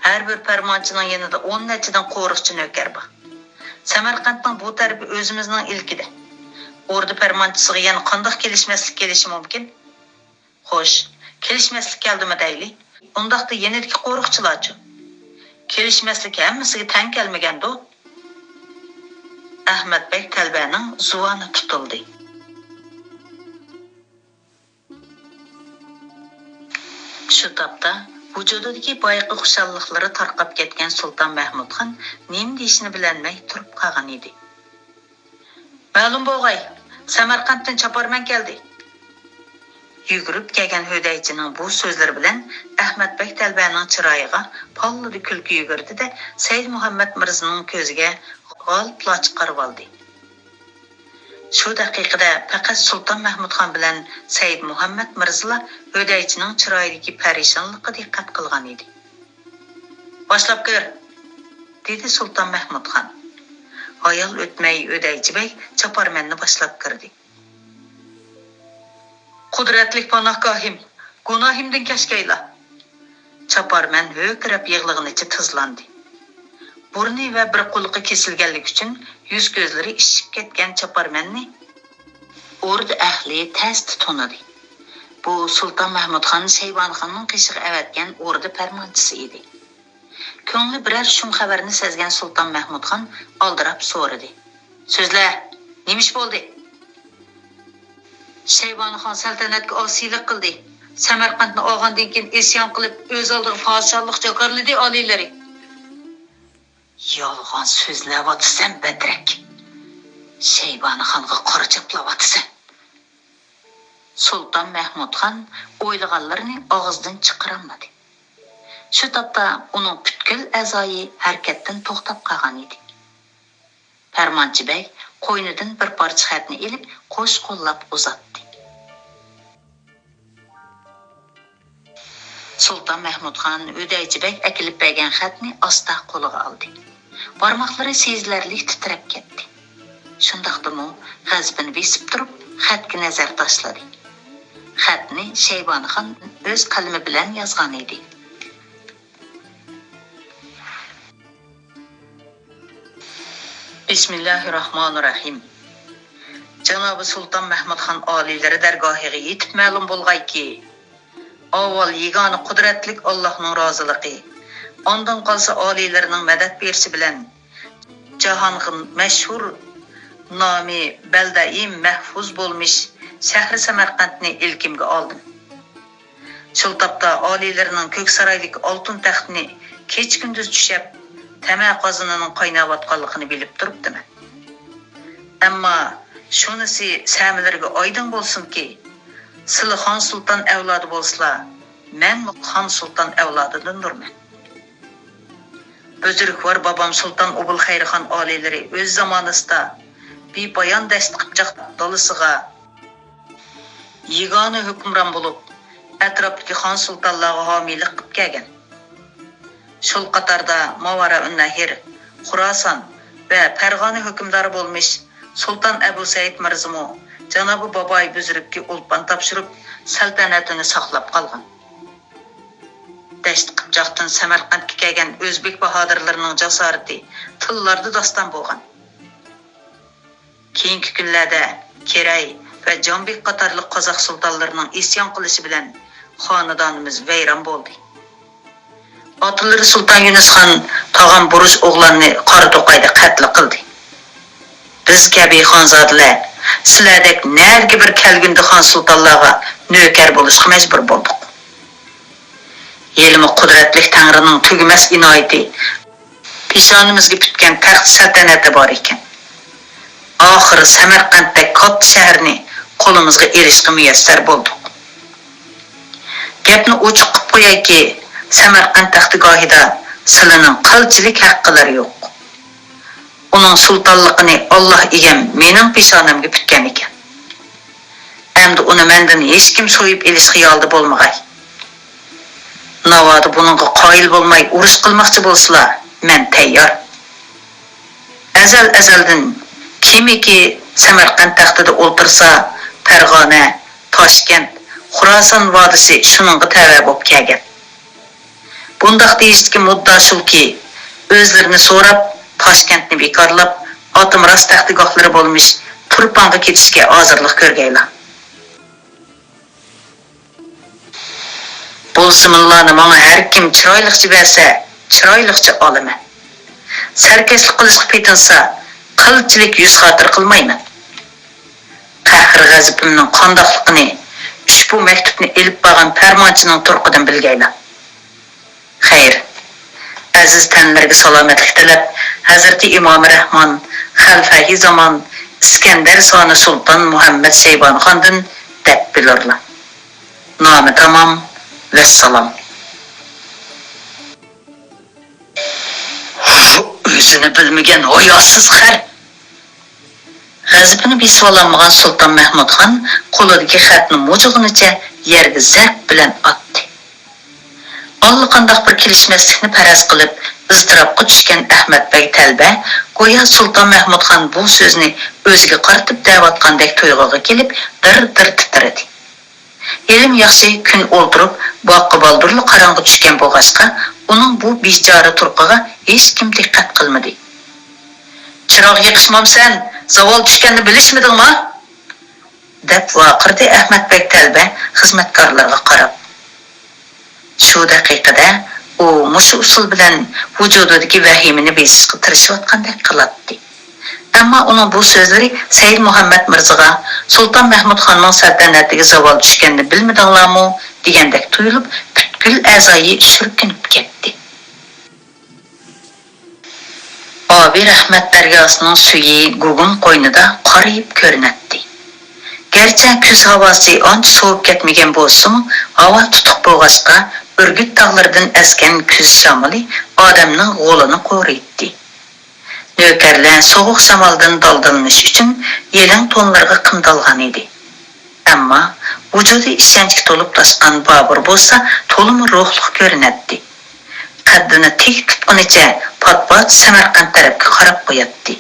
ھەر بىر پەرمانچىنىڭ يېنىدا ئون نەچچىدىن قورۇقچى نۆكەر بار. سەمەرقەنتنىڭ بۇ تەرىپى ئۆزىمىزنىڭ ئىلكىدە. ئوردا پەرمانچىسىغا يەنە قانداق كېلىشمەسلىك كېلىشى مۇمكىن؟ خوش، كېلىشمەسلىك كەلدىمۇ دەيلى. ئۇنداقتا يېنىدىكى قورۇقچىلارچۇ؟ كېلىشمەسلىك ھەممىسىگە تەڭ كەلمىگەندۇ؟ ئەخمەت بەگ تەلبەنىڭ زۇۋانى تۇتۇلدى. شۇ تاپتا ۋۇجۇدىدىكى بايىقى خۇشاللىقلىرى تارقاپ كەتكەن سۇلتان مەھمۇدخان نېمە دېيىشىنى بىلەلمەي تۇرۇپ قالغان ئىدى. مەلۇم بولغاي، سەمەرقەنتتىن چاپارمەن كەلدى. يۈگۈرۈپ كەلگەن ھۆدەيچىنىڭ بۇ سۆزلىرى بىلەن ئەخمەت بەگ تەلۋەنىڭ چىرايىغا پاللىدە كۈلكە يۈگۈردى-دە، سەيدمۇھەممەت مىرزىنىڭ كۆزىگە غالىپلا قارىۋالدى. شۇ دەقىقىدە پەقەت سۇلتان مەھمۇدخان بىلەن سەيدمۇھەممەت مىرزىلا ھۆدەيچىنىڭ چىرايىدىكى پەرىشانلىققا دىققەت قىلغان ئىدى. «باشلاپ كىر!» دېدى سۇلتان مەھمۇدخان. ھايال ئۆتمەي ھۆدەيچى بەگ چاپارمەننى باشلاپ كىردى. «قۇدرەتلىك پاناھگاھىم، گۇناھىمدىن كەچكەيلا!» چاپارمەن ھۆركىرەپ يىغلىغىنىچە تىزلاندى. بۇرنى ۋە بىر قۇلىقى كېسىلگەنلىكى ئۈچۈن يۈز-كۆزلىرى ئىششىپ كەتكەن چاپارمەننى ئوردا ئەھلى تەستە تونۇدى. بۇ سۇلتان مەھمۇدخان شەيبانىخاننىڭ قېشىغا ئەۋەتكەن ئوردا پەرمانچىسى ئىدى. كۆڭلى بىرەر شۇم خەۋەرنى سەزگەن سۇلتان مەھمۇدخان ئالدىراپ سورىدى: «سۆزلە، نېمە ئىش بولدى؟» «شەيبانىخان سەلتەنەتكە ئاسىيلىق قىلدى. سەمەرقەنتنى ئالغاندىن كېيىن، ئىسيان قىلىپ، ئۆز ئالدىغا پادىشاھلىق جاكارلىدى، ئالىيلىرى.» «يالغان سۆزلەۋاتىسەن، بەدرەك! شەيبانىخانغا قارا چاپلاۋاتىسەن!» سۇلتان مەھمۇدخان ئويلىغانلىرىنى ئاغزىدىن چىقىرالمىدى. شۇ تاپتا ئۇنىڭ پۈتكۈل ئەزايى ھەرىكەتتىن توختاپ قالغان ئىدى. پەرمانچى بەگ قوينىدىن بىر پارچە خەتنى ئېلىپ، قوش قوللاپ ئۇزاتتى. سۇلتان مەھمۇدخان ھۆدەيچى بەگ ئەكېلىپ بەرگەن خەتنى ئاستا قولىغا ئالدى. بارماقلىرى سېزىلەرلىك تىترەپ كەتتى. شۇنداقتىمۇ غەزىپىنى بېسىپ تۇرۇپ، خەتكە نەزەر تاشلىدى. خەتنى شەيبانىخان ئۆز قەلىمى بىلەن يازغان ئىدى. بىسمىللاھىرراھمانىرراھىم. جانابى سۇلتان مەھمۇدخان ئالىيلىرى دەرگاھىغا يېتىپ مەلۇم بولغايكى، ئاۋۋال يېگانە قۇدرەتلىك ئاللاھنىڭ رازىلىقى، ئاندىن قالسا ئالىيلىرىنىڭ مەدەت بېرىشى بىلەن جاھانغا مەشھۇر نامى بەلدەئىم مەھفۇز بولمىش شەھىرى سەمەرقەنتنى ئىلكىمگە ئالدىم. شۇ تاپتا ئالىيلىرىنىڭ كۆك سارايدىكى ئالتۇن تەختنى كېچە-كۈندۈز چۈشەپ، تەمە قازىنىنىڭ قايناۋاتقانلىقىنى بىلىپ تۇرۇپتىمەن. ئەمما شۇنىسى سەمىلىرىگە ئايدىڭ بولسۇنكى، سىلى خان سۇلتان ئەۋلادى بولسىلا، مەنمۇ خان سۇلتان ئەۋلادىدىندۇرمەن. بۈزرۈكۋار بابام سۇلتان ئوبۇلخەيرخان ئالىيلىرى ئۆز زامانىسىدا بىپايان دەشت قىپچاق دالىسىغا يېگانە ھۆكۈمران بولۇپ، ئەتراپتىكى خان سۇلتانلارغا ھامىيلىق قىپ كەلگەن. شۇ قاتاردا ماۋارائۇننەھر، خۇراسان ۋە پەرغانە ھۆكۈمدارى بولمىش سۇلتان ئەبۇ سەئىد مىرزىمۇ جانابى باباي بۈزرۈككە ئولپان تاپشۇرۇپ، سەلتەنىتىنى ساقلاپ قالغان. دەشت قىپچاقتىن سەمەرقەنتكە كەلگەن ئۆزبېك باھادىرلىرىنىڭ جاسارىتى تىللاردا داستان بولغان. كېيىنكى كۈنلەردە كېرەي ۋە جامبېك قاتارلىق قازاق سۇلتانلىرىنىڭ ئىسيان قىلىشى بىلەن خانىدانىمىز ۋەيران بولدى. ئاتىلىرى سۇلتان يۈنۈس خان تاغام بۇرۇش ئوغلاننى قارا توقايدا قەتل قىلدى. بىز كەبى خانزادىلەر سىلەردەك نەدىكى بىر كەلگۈندە خان سۇلتانلارغا نۆكەر بولۇشقا مەجبۇر بولدۇق. ھېلىمۇ قۇدرەتلىك تەڭرىنىڭ تۈگىمەس ئىنايىتى، پېشانىمىزگە پۈتكەن تەخت سەلتەنەتتە بار ئىكەن. ئاخىرى سەمەرقەنتتەك كاتتا شەھەرنى قولىمىزغا ئېلىشقا مۇيەسسەر بولدۇق. گەپنى ئوچۇق قىپ قويايكى، سەمەرقەنت تەختىگاھىدا سىلىنىڭ قىلچىلىك ھەققىلىرى يوق. ئۇنىڭ سۇلتانلىقىنى ئاللاھ ئىگەم مېنىڭ پېشانەمگە پۈتكەن ئىكەن. ئەمدى ئۇنى مەندىن ھېچكىم سويۇپ ئېلىش خىيالىدا بولمىغاي. ناۋادا بۇنىڭغا قايىل بولماي ئۇرۇش قىلماقچى بولسىلا، مەن تەييار. ئەزەل-ئەزەلدىن كىمكى سەمەرقەنت تەختىدە ئولتۇرسا، پەرغانە، تاشكەنت، خۇراسان ۋادىسى شۇنىڭغا تەۋە بولۇپ كەلگەن. بۇنداق دېيىشتىكى مۇددا شۇكى، ئۆزلىرىنى سوراپ، تاشكەنتنى بىكارلاپ، ئاتىمىراس تەختىگاھلىرى بولمىش تۇرپانغا كېتىشكە ھازىرلىق كۆرگەيلا. بولسىمۇللانى ماڭا ھەر كىم چىرايلىقچە بەرسە، چىرايلىقچە ئالىمەن. سەركەشلىك قىلىشقا پېتىنسا، قىلچىلىك يۈز خاتىرە قىلمايمەن. قەھرى-غەزىپىمنىڭ قانداقلىقىنى ئۇشبۇ مەكتۇپنى ئېلىپ بارغان پەرمانچىنىڭ تۇرقىدىن بىلگەيلا. خەير، ئەزىز تەنلىرىگە سالامەتلىك تىلەپ، ھەزرىتى ئىمامى رەھمان، خەلفەئى زامان، ئىسكەندەر سانى سۇلتان مۇھەممەد شەيبانىخاندىن دەپ بىلۇرلا. نامە تامام، ۋەسسالام. ئۆزىنى بىلمىگەن ھاياسىز خەر! غەزىپىنى بېسىۋالالمىغان سۇلتان مەھمۇدخان قولىدىكى خەتنى مۇجۇغىنىچە يەرگە زەرب بىلەن ئاتتى. ئاللىقانداق بىر كېلىشمەسلىكنى پەرەز قىلىپ، ئىزتىراپقا چۈشكەن ئەخمەت بەگ تەلبە گويا سۇلتان مەھمۇدخان بۇ سۆزنى ئۆزىگە قارىتىپ دەۋاتقاندەك تۇيغۇغا كېلىپ، دىر-دىر تىترىدى. ھېلىمۇ ياخشى كۈن ئولتۇرۇپ، باغقا بالدۇرلا قاراڭغۇ چۈشكەن بولغاچقا، ئۇنىڭ بۇ بىچارە تۇرقىغا ھېچكىم دىققەت قىلمىدى. «چىراغ يېقىشمامسەن؟ زاۋال چۈشكەننى بىلىشمىدىڭما؟» دەپ ۋارقىرىدى ئەخمەت بەگ تەلبە خىزمەتكارلىرىغا قاراپ. شۇ دەقىقىدە ئۇ مۇشۇ ئۇسۇل بىلەن ۋۇجۇدىدىكى ۋەھىمىنى بېسىشقا تىرىشىۋاتقاندەك قىلاتتى. ئەمما ئۇنىڭ بۇ سۆزلىرى سەيىد مۇھەممەد مىرزىغا، «سۇلتان مەھمۇدخاننىڭ سەلتەنەتىگە زاۋال چۈشكەننى بىلمىدىڭلارمۇ؟» دېگەندەك تۇيۇلۇپ، پۈتكۈل ئەزايى سۈركۈنۈپ كەتتى. ئابى رەھمەت دەرياسىنىڭ سۈيى گۇگۇم قوينىدا قارىيىپ كۆرۈنەتتى. گەرچە كۈز ھاۋاسى ئانچە سوۋۇپ كەتمىگەن بولسىمۇ، ھاۋا تۇتۇق بولغاچقا، ئۈرگۈت تاغلىرىدىن ئەسكەن كۈز شامىلى ئادەمنىڭ غولىنى قورۇيتتى. نۆكەرلەر سوغۇق شامالدىن دالدىلىنىش ئۈچۈن يېلىڭ تونلىرىغا قىمدالغان ئىدى. ئەمما ۋۇجۇدى ئىشەنچكە تولۇپ تاشقان بابۇر بولسا تولىمۇ روھلۇق كۆرۈنەتتى. قەددىنى تىك تۇتقىنىچە پات-پات سەمەرقەنت تەرەپكە قاراپ قوياتتى.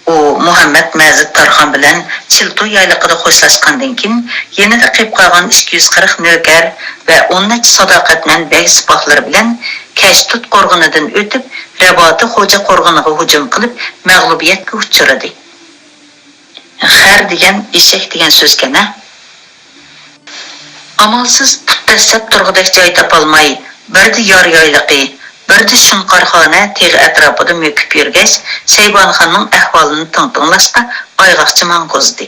ئۇ مۇھەممەد مەزىت تارخان بىلەن چىلتۇ يايلىقىدا خوشلاشقاندىن كېيىن، يېنىدا قېلىپ قالغان ئىككى يۈز قىرىق نۆكەر ۋە ئون نەچچە ساداقەتمەن بەگ سىپاھلىرى بىلەن كەشتۇت قورغىنىدىن ئۆتۈپ، رەباتى خوجا قورغىنىغا ھۇجۇم قىلىپ، مەغلۇبىيەتكە ئۇچرىدى. خەر دېگەن ئېشەك دېگەن سۆزكەن-ھە. ئامالسىز پۇت دەسسەپ تۇرغۇدەك جاي تاپالماي، بىردە يار يايلىقى، بىردە شۇنقارخانا تېغى ئەتراپىدا مۆكۈپ يۈرگەچ، شەيبانىخاننىڭ ئەھۋالىنى تىڭتىڭلاشقا ئايغاقچى ماڭغۇزدى.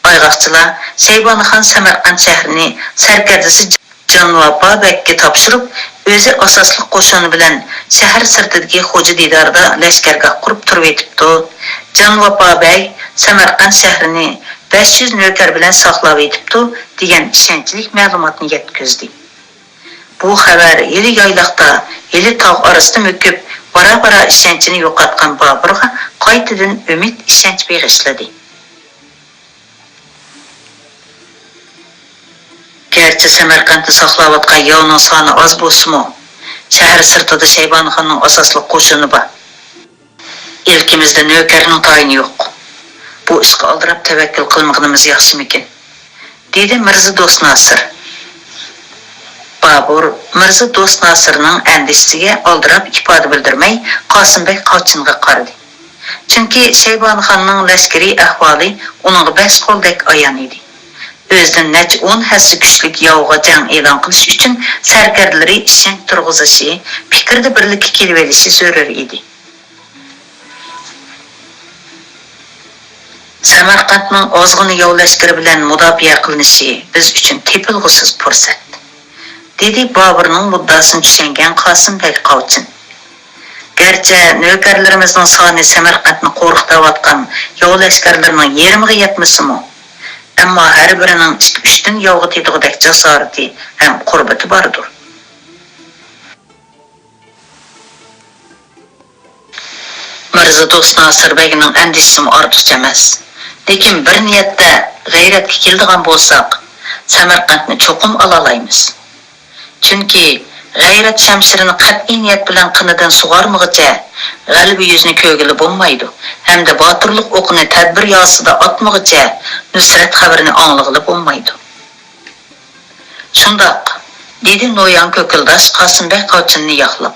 ئايغاقچىلار شەيبانىخان سەمەرقەنت شەھىرىنى سەركەردىسى جانۋاپا بەگكە تاپشۇرۇپ، ئۆزى ئاساسلىق قوشۇنى بىلەن شەھەر سىرتىدىكى خوجا دىداردا لەشكەرگاھ قۇرۇپ تۇرۇۋېتىپتۇ. جانۋاپا بەگ سەمەرقەنت شەھىرىنى بەش يۈز نۆكەر بىلەن ساقلاۋېتىپتۇ، دېگەن ئىشەنچلىك مەلۇماتنى يەتكۈزدى. بۇ خەۋەر ھېلى يايلاقتا، ھېلى تاغ ئارىسىدا مۆكۈپ، بارا-بارا ئىشەنچىنى يوقاتقان بابۇرغا قايتىدىن ئۈمىد، ئىشەنچ بېغىشلىدى. گەرچە سەمەرقەنتنى ساقلاۋاتقان ياۋنىڭ سانى ئاز بولسىمۇ، شەھەر سىرتىدا شەيبانىخاننىڭ ئاساسلىق قوشۇنى بار. ئىلكىمىزدە نۆكەرنىڭ تايىنى يوق. بۇ ئىشقا ئالدىراپ تەۋەككۈل قىلمىغىنىمىز ياخشىمىكىن؟ دېدى مىرزا دوست ناسىر. بابۇر مىرزا دوست ناسىرنىڭ ئەندىشىسىگە ئالدىراپ ئىپادە بىلدۈرمەي، قاسىمبەگ قاچىنغا قارىدى. چۈنكى شەيبانىخاننىڭ لەشكىرىي ئەھۋالى ئۇنىڭغا بەس قولدەك ئايان ئىدى. ئۆزىدىن نەچچە ئون ھەسسە كۈچلۈك ياۋغا جەڭ ئېلان قىلىش ئۈچۈن سەركەردىلىرى ئىشەنچ تۇرغۇزۇشى، پىكىردە بىرلىككە كېلىۋېلىشى زۆرۈر ئىدى. سەمەرقەنتنىڭ ئازغىنە ياۋ لەشكىرى بىلەن مۇداپىئە قىلىنىشى بىز ئۈچۈن تېپىلغۇسىز پۇرسەت، دېدى بابۇرنىڭ مۇددىئاسىنى چۈشەنگەن قاسىم بەگ قاۋچىن. گەرچە نۆكەرلىرىمىزنىڭ سانى سەمەرقەنتنى قورقۇتۇۋاتقان ياۋ لەشكەرلىرىنىڭ يېرىمىغا يەتمىسىمۇ، ئەمما ھەر بىرىنىڭ ئىككى-ئۈچتىن ياۋغا تېتىغۇدەك جاسارىتى ھەم قۇربىتى باردۇر. مىرزا دوست ناسىر بەگنىڭ ئەندىشىسىمۇ ئارتۇقچە ئەمەس. لېكىن بىر نىيەتتە غەيرەتكە كېلىدىغان بولساق، سەمەرقەنتنى چوقۇم ئالالايمىز. چۈنكى غەيرەت شەمشىرىنى قەتئىي نىيەت بىلەن قېنىدىن سۇغارمىغۇچە، غەلىبە يۈزىنى كۆرگىلى بولمايدۇ ھەمدە باتۇرلۇق ئوقىنى تەدبىر ياسىدا ئاتمىغۇچە، نۇسرەت خەۋىرىنى ئاڭلىغىلى بولمايدۇ. شۇنداق، دېدى نويان كۆكۈلداش قاسىمبەگ قاچىنىنى ياقلاپ.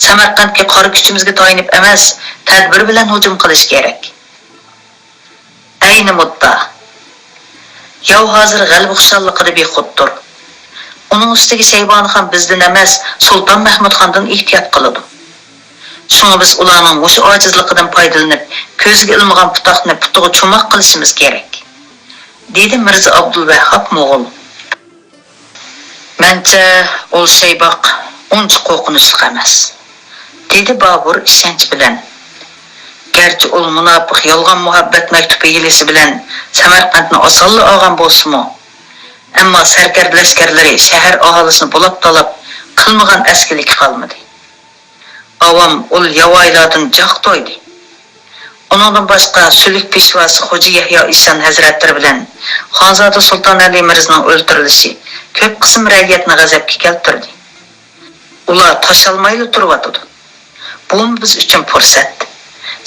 سەمەرقەنتكە قارا كۈچىمىزگە تايىنىپ ئەمەس، تەدبىر بىلەن ھۇجۇم قىلىش كېرەك. ئەينى مۇددا. ياۋ ھازىر غەلىبە خۇشاللىقىدا بىخۇددۇر. ئۇنىڭ ئۈستىگە شەيبانىخان بىزدىن ئەمەس، سۇلتان مەھمۇدخاندىن ئېھتىيات قىلىدۇ. شۇڭا بىز ئۇلارنىڭ مۇشۇ ئاجىزلىقىدىن پايدىلىنىپ، كۆزىگە ئىلمىغان پۇتاقنى پۇتىغا چوماق قىلىشىمىز كېرەك، دېدى مىرزا ئابدۇلۋەھھاب موغۇل. مەنچە، ئۇ شەيباق ئۇنچە قورقۇنچلۇق ئەمەس، دېدى بابۇر ئىشەنچ بىلەن. گەرچە ئۇ مۇناپىق يالغان مۇھەببەت مەكتۇپى ھىيلىسى بىلەن سەمەرقەنتنى ئاسانلا ئالغان بولسىمۇ، ئەمما سەركەردە لەشكەرلىرى شەھەر ئاھالىسىنى بۇلاپ-تالاپ، قىلمىغان ئەسكىلىكى قالمىدى. ئاۋام ئۇل ياۋايىلاردىن جاق تويدى. ئۇنىڭدىن باشقا، سۈلۈك پېشۋاسى خوجا يەھيا ئىشان ھەزرەتلىرى بىلەن خانزادە سۇلتان ئەلى مىرزىنىڭ ئۆلتۈرۈلۈشى كۆپ قىسىم رەئىيەتنى غەزەپكە كەلتۈردى. ئۇلار تاشالمايلا تۇرۇۋاتىدۇ. بۇمۇ بىز ئۈچۈن پۇرسەت.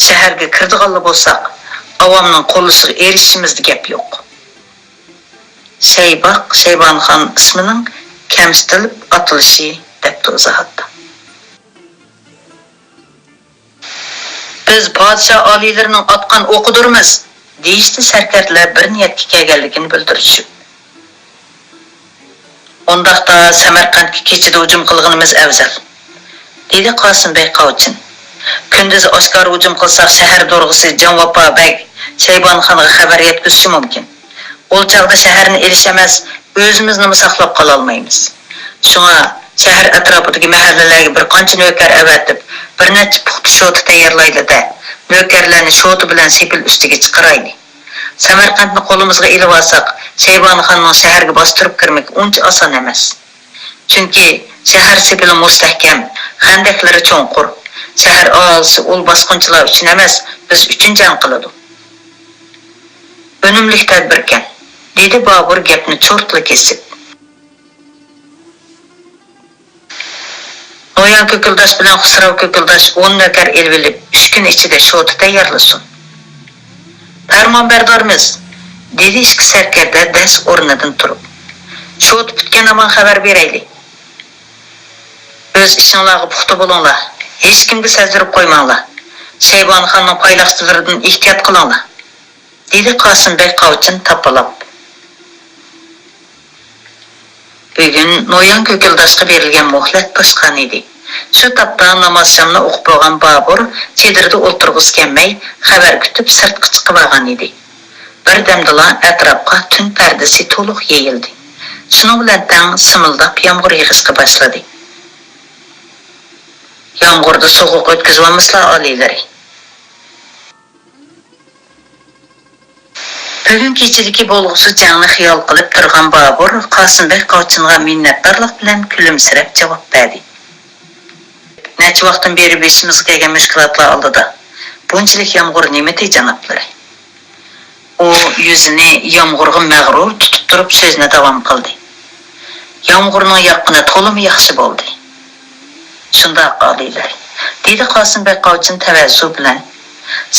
شەھەرگە كىرىدىغانلا بولساق، ئاۋامنىڭ قوللىشىغا ئېرىشىشىمىزدە گەپ يوق. شەيباق شەيبانىخان ئىسمىنىڭ كەمسىتىلىپ ئاتىلىشى، دەپتۇ ئىزاھاتتا. بىز پادىشاھ ئالىيلىرىنىڭ ئاتقان ئوقىدۇرمىز، دېيىشتى سەركەردىلەر بىر نىيەتكە كەلگەنلىكىنى بىلدۈرۈشۈپ. ئۇنداقتا سەمەرقەنتكە كېچىدە ھۇجۇم قىلغىنىمىز ئەۋزەل، دېدى قاسىم بەگ قاۋچىن. كۈندۈز ئاشكارا ھۇجۇم قىلساق، شەھەر دورغىسى جان ۋاپا بەگ شەيبانىخانغا خەۋەر يەتكۈزۈشى مۇمكىن. ئۇ چاغدا شەھەرنى ئېلىش ئەمەس، ئۆزىمىزنىمۇ ساقلاپ قالالمايمىز. شۇڭا شەھەر ئەتراپىدىكى مەھەللىلەرگە بىر قانچە نۆكەر ئەۋەتىپ، بىر نەچچە پۇختا شوتا تەييارلايلى-دە، نۆكەرلەرنى شوتا بىلەن سېپىل ئۈستىگە چىقىرايلى. سەمەرقەنتنى قولىمىزغا ئېلىۋالساق، شەيبانىخاننىڭ شەھەرگە باستۇرۇپ كىرمىكى ئۇنچە ئاسان ئەمەس. چۈنكى شەھەر سېپىلى مۇستەھكەم، خەندەكلىرى چوڭقۇر. شەھەر ئاھالىسى ئۇل باسقۇنچىلار ئۈچۈن ئەمەس، بىز ئۈچۈن جەڭ قىلىدۇ. ئۈنۈملۈك تەدبىركەن، دېدى بابۇر گەپنى چۇرتلا كېسىپ. نويان كۆكۈلداش بىلەن خۇسراۋ كۆكۈلداش ئون نۆكەر ئېلىۋېلىپ، ئۈچ كۈن ئىچىدە شوتا تەييارلىسۇن. پەرمان بەردارمىز، دېدى ئىككى سەركەردە دەس ئورنىدىن تۇرۇپ. شوتا پۈتكەن ھامان خەۋەر بېرەيلى. ئۆز ئىشىڭلارغا پۇختا بولۇڭلار، ھېچكىمگە سەزدۈرۈپ قويماڭلار. شەيبانىخاننىڭ پايلاقچىلىرىدىن ئېھتىيات قىلىڭلار، دېدى قاسىم بەگ قاۋچىن تاپىلاپ. بۈگۈن نويان كۆكۈلداشقا بېرىلگەن مۆھلەت توشقان ئىدى. شۇ تاپتا نامازشامنى ئوقۇپ بولغان بابۇر چېدىردا ئولتۇرغۇسى كەلمەي، خەۋەر كۈتۈپ سىرتقا چىقىۋالغان ئىدى. بىردەمدىلا ئەتراپقا تۈن پەردىسى تولۇق يېيىلدى. شۇنىڭ بىلەن تەڭ سىمىلداپ يامغۇر يېغىشقا باشلىدى. يامغۇردا سوغۇق ئۆتكۈزۈۋالمىسىلا ئالىيلىرى. بۈگۈن كېچىدىكى بولغۇسىز جەڭنى خىيال قىلىپ تۇرغان بابۇر قاسىم بەگ قاۋچىنغا مىننەتدارلىق بىلەن كۈلۈمسىرەپ جاۋاب بەردى. نەچچە ۋاقىتتىن بېرى بېشىمىزغا كەلگەن مۈشكۈلاتلار ئالدىدا بۇنچىلىك يامغۇر نېمىدى، جانابلىرى؟ ئۇ يۈزىنى يامغۇرغا مەغرۇر تۇتۇپ تۇرۇپ سۆزىنى داۋام قىلدى. يامغۇرنىڭ ياغقىنى تولىمۇ ياخشى بولدى. شۇنداق، ئالىيلىرى، دېدى قاسىم بەگ قاۋچىن تەۋەززۇ بىلەن.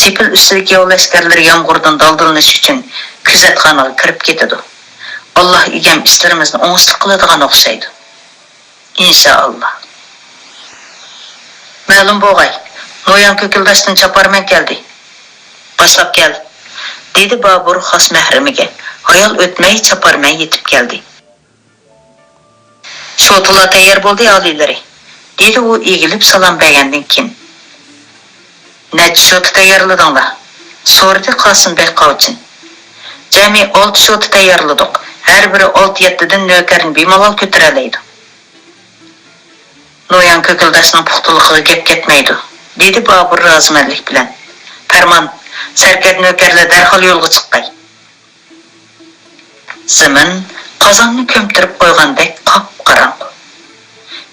سېپىل ئۈستىدىكى ياۋ لەشكەرلىرى يامغۇردىن دالدىلىنىش ئۈچۈن كۆزەتخانىغا كىرىپ كېتىدۇ. ئاللا ئىگەم ئىشلىرىمىزنى ئوڭۇشلۇق قىلىدىغان ئوخشايدۇ. ئىنشائاللا. مەلۇم بولغاي، نويان كۆكۈلداشتىن چاپارمەن كەلدى. باشلاپ كەل، دېدى بابۇر خاس مەھرىمىگە. ھايال ئۆتمەي چاپارمەن يېتىپ كەلدى. شوتىلار تەييار بولدى، ئالىيلىرى، دېدى ئۇ ئېگىلىپ سالام بەرگەندىن كېيىن. نەچچە شوتا تەييارلىدىڭلار؟ سورىدى قاسىم بەگ قاۋچىن. جەمئىي ئالتە شوتا تەييارلىدۇق. ھەر بىرى ئالتە-يەتتىدىن نۆكەرنى بىمالال كۆتۈرەلەيدۇ. نويان كۆكۈلداشنىڭ پۇختىلىقىغا گەپ كەتمەيدۇ، دېدى بابۇر رازىمەنلىك بىلەن. پەرمان، سەركەردە نۆكەرلەر دەرھال يولغا چىققاي. زېمىن قازاننى كۆمتۈرۈپ قويغاندەك قاپقاراڭغۇ.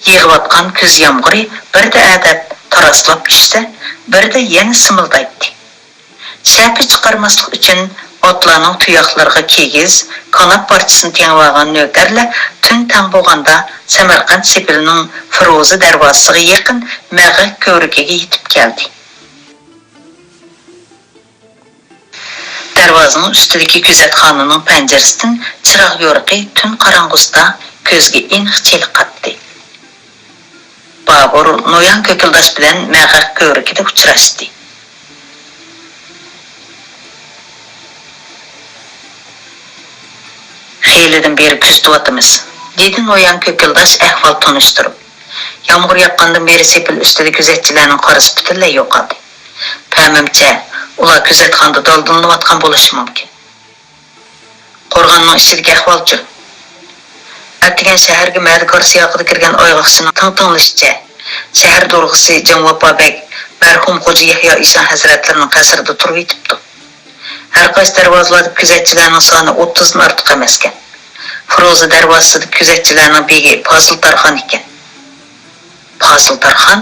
يېغىۋاتقان كۈز يامغۇرى بىردە ئەدەپ تاراسلاپ چۈشسە، بىردە يەنە سىمىلدايتتى. شەپە چىقارماسلىق ئۈچۈن ئاتلارنىڭ تۇياقلىرىغا كىگىز، كاناپ پارچىسىنى تېڭىۋالغان نۆكەرلەر تۈن تەڭ بولغاندا سەمەرقەنت سېپىلىنىڭ فىروزا دەرۋازىسىغا يېقىن مەغەك كۆۋرۈكىگە يېتىپ كەلدى. دەرۋازىنىڭ ئۈستىدىكى كۆزەتخانىنىڭ پەنجىرىسىدىن چىراغ يورۇقى تۈن قاراڭغۇسىدا كۆزگە ئېنىق چېلىقاتتى. بابۇر نويان كۆكۈلداش بىلەن مەغەك كۆۋرۈكىدە ئۇچراشتى. خېلىدىن بېرى كۆزىتىۋاتىمىز، دېدى نويان كۆكۈلداش ئەھۋال تونۇشتۇرۇپ. يامغۇر ياغقاندىن بېرى سېپىل ئۈستىدە كۆزەتچىلەرنىڭ قارىسى پۈتۈنلەي يوقالدى. پەمىمچە، ئۇلار كۆزەتخانىدا دالدىلىنىۋاتقان بولۇشى مۇمكىن. قورغاننىڭ ئىچىدىكى ئەھۋالچۇ؟ ئەتىگەن شەھەرگە مەدىكار سىياقىدا كىرگەن ئايغاقچىنىڭ تىڭ تىڭلىشىچە، شەھەر دورغىسى جان ۋاپا بەگ مەرھۇم خوجا يەھيا ئىشان ھەزرەتلىرىنىڭ قەسرىدە تۇرۇۋېتىپتۇ. ھەر قايسى دەرۋازىلاردا كۆزەتچىلەرنىڭ سانى ئوتتۇزدىن ئارتۇق ئەمەسكەن. فىروزا دەرۋازىسىدا كۆزەتچىلەرنىڭ بېگى پازىل تارخان ئىكەن. پازىل تارخان؟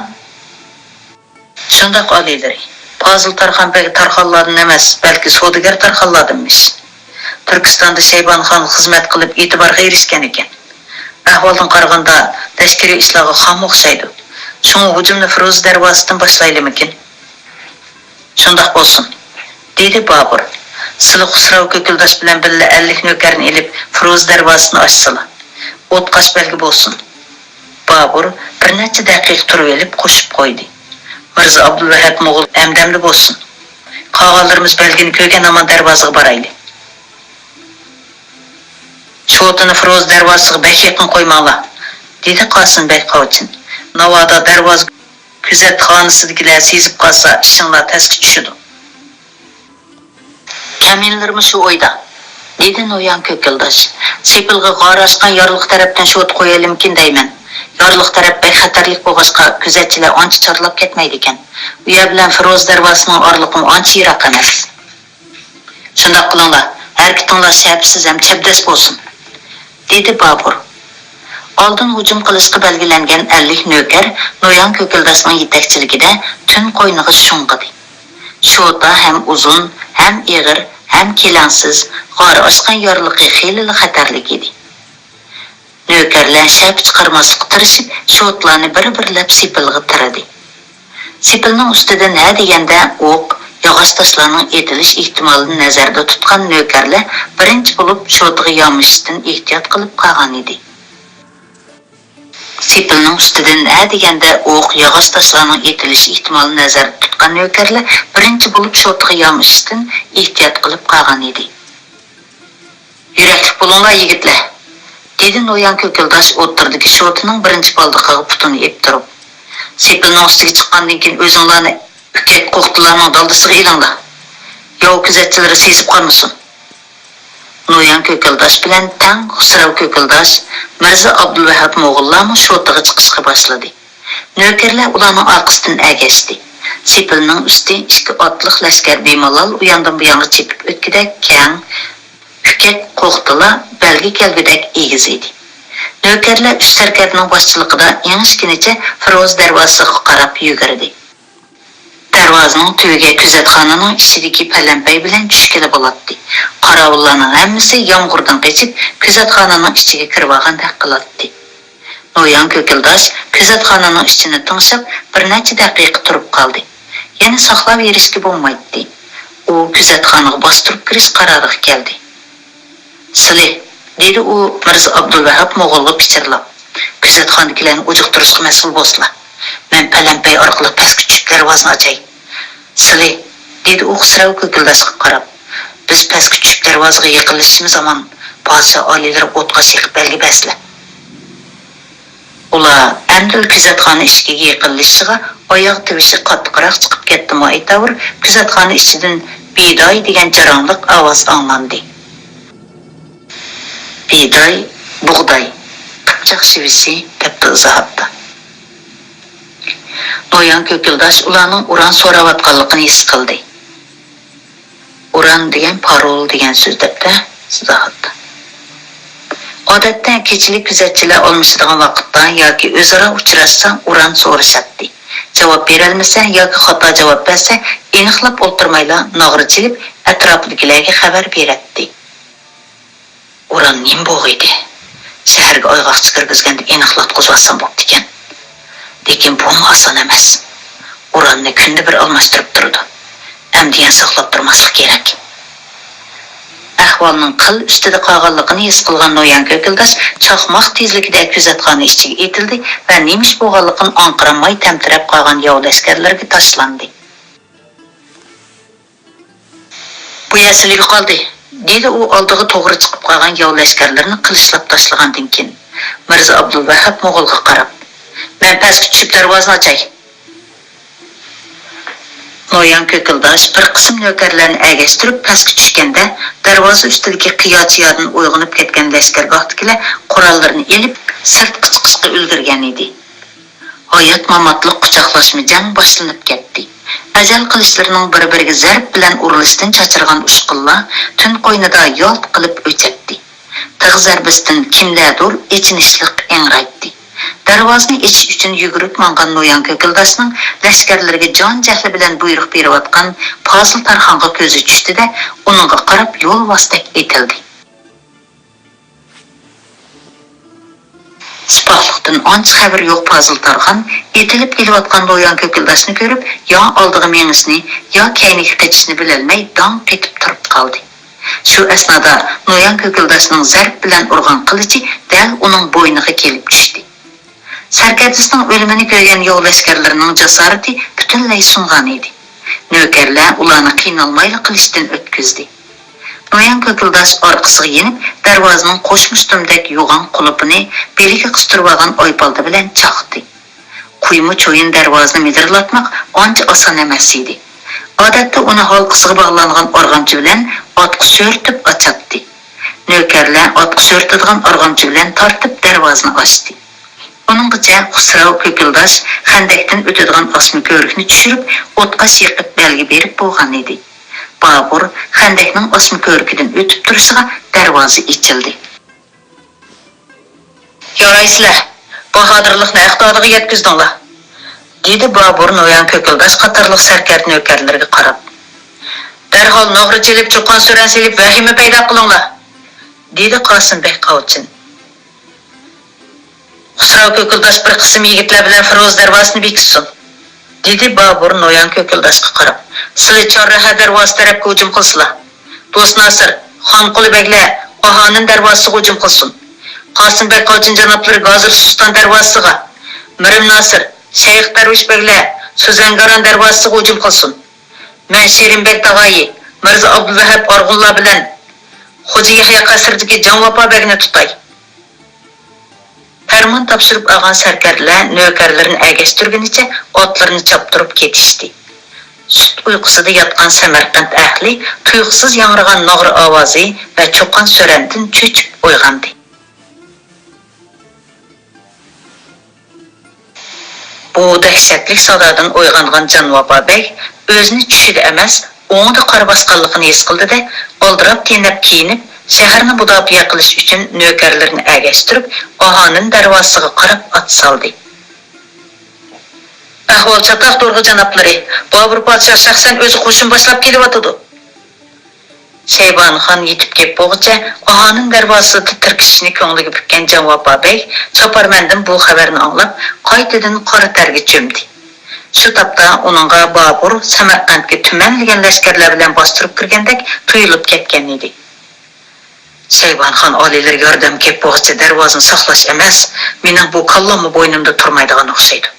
شۇنداق، ئالىيلىرى. پازىل تارخان بەگ تارخانلاردىن ئەمەس، بەلكى سودىگەر تارخانلاردىنمىش. تۈركىستاندا شەيبانى خانغا خىزمەت قىلىپ، ئېتىبارغا ئېرىشكەن ئىكەن. ئەھۋالدىن قارىغاندا، لەشكىرىي ئىشلارغا خام ئوخشايدۇ. شۇڭا ھۇجۇمنى فىروزا دەرۋازىسىدىن باشلايلىمىكىن؟ شۇنداق بولسۇن، دېدى بابۇر. سىلى خۇسراۋ كۆكۈلداش بىلەن بىللە ئەللىك نۆكەرنى ئېلىپ، فىروزا دەرۋازىسىنى ئاچسىلا. ئوتقاچ بەلگە بولسۇن. بابۇر بىر نەچچە دەقىقە تۇرۇۋېلىپ قوشۇپ قويدى. مىرزا ئابدۇلۋاھاپ موغۇل ھەمدەمدە بولسۇن. قالغانلىرىمىز بەلگىنى كۆرگەن ھامان دەرۋازىغا بارايلى. شوتىنى فىروزا دەرۋازىسىغا بەك يېقىن قويماڭلار، دېدى قاسىم بەگ قاۋچىن. ناۋادا دەرۋازا كۆزەتخانىسىدىكىلەر سېزىپ قالسا، ئىشىڭلار تەسكە چۈشىدۇ. كامىنلىرىمۇ شۇ ئويدا، دېدى نويان كۆكۈلداش. سېپىلغا غارى ئاچقان يارلىق تەرەپتىن شوتا قويايلىمىكىن دەيمەن. يارلىق تەرەپ بەك خەتەرلىك بولغاچقا، كۆزەتچىلەر ئانچە چارلاپ كەتمەيدىكەن. ئۇ يەر بىلەن فىروزا دەرۋازىسىنىڭ ئارىلىقىمۇ ئانچە يىراق ئەمەس. شۇنداق قىلىڭلار، ھەرىكىتىڭلار شەپىسىز ھەم چەبدەس بولسۇن، دېدى بابۇر. ئالدىن ھۇجۇم قىلىشقا بەلگىلەنگەن ئەللىك نۆكەر نويان كۆكۈلداشنىڭ يېتەكچىلىكىدە تۈن قوينىغا شۇڭغۇدى. شوتا ھەم ئۇزۇن، ھەم ئېغىر، ھەم كېلەڭسىز، غارى ئاچقان يارلىقى خېلىلا خەتەرلىك ئىدى. نۆكەرلەر شەپە چىقارماسلىققا تىرىشىپ، شوتىلارنى بىر-بىرلەپ سېپىلغا تىرىدى. سېپىلنىڭ ئۈستىدىن ھە دېگەندە ئوق، ياغاچ تاشلارنىڭ ئېتىلىش ئېھتىمالىنى نەزەردە تۇتقان نۆكەرلەر بىرىنچى بولۇپ شوتىغا يامىشىشتىن ئېھتىيات قىلىپ قالغان ئىدى. سېپىلنىڭ ئۈستىدىن ھە دېگەندە ئوق، ياغاچ تاشلارنىڭ ئېتىلىش ئېھتىمالىنى نەزەردە تۇتقان نۆكەرلەر بىرىنچى بولۇپ شوتىغا يامىشىشتىن ئېھتىيات قىلىپ قالغان ئىدى. يۈرەكلىك بولۇڭلار، يىگىتلەر، دېدى نويان كۆكۈلداش ئوتتۇرىدىكى شوتىنىڭ بىرىنچى بالدىقىغا پۇتىنى ئېپتۇرۇپ. سېپىلنىڭ ئۈستىگە چىققاندىن كېيىن ئۆزۈڭلارنى ئۈكەك قوختىلارنىڭ دالدىسىغا ئېلىڭلار. ياۋ كۆزەتچىلىرى سېزىپ قالمىسۇن. نويان كۆكۈلداش بىلەن تەڭ خۇسراۋ كۆكۈلداش، مىرزا ئابدۇلۋاھاپ موغۇللارمۇ شوتىغا چىقىشقا باشلىدى. نۆكەرلەر ئۇلارنىڭ ئارقىسىدىن ئەگەشتى. سېپىلنىڭ ئۈستى ئىككى ئاتلىق لەشكەر بىمالال ئۇياندىن بۇيانغا چېپىپ ئۆتكۈدەك كەڭ، ئۈكەك قوختىلا بەلگە كەلگۈدەك ئېگىز ئىدى. نۆكەرلەر ئۈچ سەركەردىنىڭ باشچىلىقىدا ئېڭىشكىنىچە فىروزا دەرۋازىسىغا قاراپ يۈگۈردى. دەرۋازىنىڭ تۈۋىگە كۆزەتخانىنىڭ ئىچىدىكى پەلەمپەي بىلەن چۈشكىلى بولاتتى. قاراۋۇللارنىڭ ھەممىسى يامغۇردىن قېچىپ، كۆزەتخانىنىڭ ئىچىگە كىرىۋالغاندەك قىلاتتى. نويان كۆكۈلداش كۆزەتخانىنىڭ ئىچىنى تىڭشاپ، بىر نەچچە دەقىقە تۇرۇپ قالدى. يەنە ساقلاۋېرىشكە بولمايتتى. ئۇ كۆزەتخانىغا باستۇرۇپ كىرىش قارارىغا كەلدى. سىلى، دېدى ئۇ مىرزا ئابدۇلۋاھاپ موغۇلغا پىچىرلاپ، كۆزەتخانىدىكىلەرنى ئۇجۇقتۇرۇشقا مەسئۇل بولسىلا، مەن پەلەمپەي ئارقىلىق پەسكە چۈشۈپ دەرۋازىنى ئاچاي. سىلى، دېدى ئۇ خۇسراۋ كۆكۈلداشقا قاراپ، بىز پەسكە چۈشۈپ دەرۋازىغا يېقىنلىشىشىمىز ھامان پادىشاھ ئالىيلىرى ئوتقاچ يېقىپ بەلگە بەرسىلە. ئۇلار ئەمدىلا كۆزەتخانا ئىشىكىگە يېقىنلىشىشىغا ئاياغ تىۋىشى قاتتىقراق چىقىپ كەتتىمۇ ئېيتاۋۇر، كۆزەتخانا ئىچىدىن بىداي دېگەن جاراڭلىق ئاۋاز ئاڭلاندى. بىداي، بۇغداي، قىپچاق شېۋىسى، دەپتۇ ئىزاھاتتا. نويان كۆكۈلداش ئۇلارنىڭ ئۇران سوراۋاتقانلىقىنى ھېس قىلدى. ئۇران دېگەن پارول دېگەن سۆز دەپتۇ ئىزاھاتتا. ئادەتتە كېچىلىك كۆزەتچىلەر ئالمىشىدىغان ۋاقىتتا ياكى ئۆزئارا ئۇچراشسا ئۇران سورىشاتتى. جاۋاب بېرەلمىسە ياكى خاتا جاۋاب بەرسە ئېنىقلاپ ئولتۇرمايلا ناغرا چېلىپ ئەتراپىدىكىلەرگە خەۋەر بېرەتتى. ئۇران نېمە بوغىيدى؟ شەھەرگە ئايغاقچى كىرگۈزگەندە ئېنىقلاتقۇزۇۋالسام بوپتىكەن. لېكىن بۇمۇ ئاسان ئەمەس. ئۇراننى كۈندە بىر ئالماشتۇرۇپ تۇرىدۇ. ئەمدى يەنە ساقلاپ تۇرماسلىق كېرەك. ئەھۋالنىڭ قىل ئۈستىدە قالغانلىقىنى ھېس قىلغان نويان كۆكۈلداش چاقماق تېزلىكىدە كۆزەتخانا ئىچىگە ئېتىلدى ۋە نېمە ئىش بولغانلىقىنى ئاڭقىرالماي تەمتىرەپ قالغان ياۋ لەشكەرلىرىگە تاشلاندى. بۇ يەر سىلىگە قالدى، دېدى ئۇ ئالدىغا توغرا چىقىپ قالغان ياۋ لەشكەرلىرىنى قىلىچلاپ تاشلىغاندىن كېيىن، مىرزا ئابدۇلۋاھاپ موغۇلغا قاراپ، مەن پەسكە چۈشۈپ دەرۋازىنى ئاچاي. نويان كۆكۈلداش بىر قىسىم نۆكەرلەرنى ئەگەشتۈرۈپ پەسكە چۈشكەندە، دەرۋازا ئۈستىدىكى قىيا-چىيادىن ئويغىنىپ كەتكەن لەشكەرگاھتىكىلەر قوراللىرىنى ئېلىپ، سىرتقا چىقىشقا ئۈلگۈرگەن ئىدى. ھايات-ماماتلىق قۇچاقلاشما جەڭ باشلىنىپ كەتتى. ئەجەل قىلىچلىرىنىڭ بىر-بىرىگە زەرب بىلەن ئۇرۇلۇشىدىن چاچرىغان ئۇچقۇنلار تۈن قوينىدا يالت قىلىپ ئۆچەتتى. تىغ زەربىسىدىن كىملەردۇر ئېچىنىشلىق ئىڭرايتتى. دەرۋازىنى ئېچىش ئۈچۈن يۈگۈرۈپ ماڭغان نويان كۆكۈلداشنىڭ لەشكەرلىرىگە جان جەھلى بىلەن بۇيرۇق بېرىۋاتقان پازىل تارخانغا كۆزى چۈشتى-دە، ئۇنىڭغا قاراپ يولۋاستەك ئېتىلدى. سىپاھلىقتىن ئانچە خەۋىرى يوق پازىل تارخان ئېتىلىپ كېلىۋاتقان نويان كۆكۈلداشنى كۆرۈپ، يا ئالدىغا مېڭىشنى، يا كەينىگە قېچىشنى بىلەلمەي داڭ قېتىپ تۇرۇپ قالدى. شۇ ئەسنادا نويان كۆكۈلداشنىڭ زەرب بىلەن ئۇرغان قىلىچى دەل ئۇنىڭ بوينىغا كېلىپ چۈشتى. سەركەردىسىنىڭ ئۆلۈمىنى كۆرگەن ياۋ لەشكەرلىرىنىڭ جاسارىتى پۈتۈنلەي سۇنغانىدى. نۆكەرلەر ئۇلارنى قىينالمايلا قىلىچتىن ئۆتكۈزدى. نويان كۆكۈلداش ئارقىسىغا يېنىپ، دەرۋازىنىڭ قوشمىسۇتۇمدەك يوغان قۇلۇپىنى بېلىگە قىستۇرۇۋالغان ئايپالتا بىلەن چاقتى. قۇيما چويۇن دەرۋازىنى مىدىرلاتماق ئانچە ئاسان ئەمەس ئىدى. ئادەتتە ئۇنى ھالقىسىغا باغلانغان ئارغامچا بىلەن ئاتقا سۆرىتىپ ئاچاتتى. نۆكەرلەر ئاتقا سۆرىتىدىغان ئارغامچا بىلەن تارتىپ دەرۋازىنى ئاچتى. ئۇنىڭغىچە خۇسراۋ كۆكۈلداش خەندەكتىن ئۆتىدىغان ئاسما كۆۋرۈكنى چۈشۈرۈپ، ئوتقاش يېقىپ بەلگە بېرىپ بولغانىدى. بابۇر خەندەكنىڭ ئاسما كۆۋرۈكىدىن ئۆتۈپ تۇرۇشىغا دەرۋازا ئېچىلدى. يارايسىلەر، باھادىرلىقنى ھەق دادىغا يەتكۈزدۈڭلار، دېدى بابۇر نويان كۆكۈلداش قاتارلىق سەركەردە نۆكەرلىرىگە قاراپ. دەرھال ناغرا چېلىپ، چۇقان-سۈرەن سېلىپ ۋەھىمە پەيدا قىلىڭلار، دېدى قاسىم بەگ قاۋچىن. خۇسراۋ كۆكۈلداش بىر قىسىم يىگىتلەر بىلەن فىروزا دەرۋازىسىنى بېكىتسۇن، دېدى بابۇر نويان كۆكۈلداشقا قاراپ. سىلى چاررەھە دەرۋازىسى تەرەپكە ھۇجۇم قىلسىلا. دوست ناسىر، خانقۇلى بەگلەر ئاھانىن دەرۋازىسىغا ھۇجۇم قىلسۇن. قاسىم بەگ قاۋچىن جانابلىرى گازىر سۇلتان دەرۋازىسىغا، مىرىم ناسىر، شەيخ دەرۋىش بەگلەر سۇزەنگاران دەرۋازىسىغا ھۇجۇم قىلسۇن. مەن شېرىن بەگ تاغايى، مىرزا ئابدۇلۋەھاب ئارغۇنلار بىلەن خوجا يەھيا قەسرىدىكى جان ۋاپا بەگنى تۇتاي. پەرمان تاپشۇرۇپ ئالغان سەركەردىلەر نۆكەرلىرىنى ئەگەشتۈرگىنىچە ئاتلىرىنى چاپتۇرۇپ كېتىشتى. سۈت ئۇيقۇسىدا ياتقان سەمەرقەنت ئەھلى تۇيۇقسىز ياڭرىغان ناغرا ئاۋازى ۋە چۇقان-سۈرەندىن چۆچۈپ ئويغاندى. بۇ دەھشەتلىك سادادىن ئويغانغان جان ۋاپا بەگ ئۆزىنى چۈشىدە ئەمەس، ئوڭىدا قارا باسقانلىقىنى ھېس قىلدى-دە، ئالدىراپ تېنەپ كىيىنىپ، شەھەرنى مۇداپىئە قىلىش ئۈچۈن نۆكەرلىرىنى ئەگەشتۈرۈپ، ئاھانىن دەرۋازىسىغا قاراپ ئات سالدى. ئەھۋال چاتاق، دورغا جانابلىرى، بابۇر پادىشاھ شەخسەن ئۆزى قوشۇن باشلاپ كېلىۋاتىدۇ. شەيبانى خان يېتىپ كەپ بولغۇچە، ئاھانىن دەرۋازىسىدا تىركىشىشنى كۆڭلىگە پۈككەن جان ۋاپا بەگ چاپارمەندىن بۇ خەۋەرنى ئاڭلاپ، قايتىدىن قارا تەرگە چۆمدى. شۇ تاپتا ئۇنىڭغا بابۇر سەمەرقەنتكە تۈمەنلىگەن لەشكەرلەر بىلەن باستۇرۇپ كىرگەندەك تۇيۇلۇپ كەتكەن ئىدى. شەيبانى خان ئالىيلىرى ياردەمگە كەپ بولغۇچە دەرۋازىنى ساقلاش ئەمەس، مېنىڭ بۇ كاللاممۇ بوينۇمدا تۇرمايدىغان ئوخشايدۇ.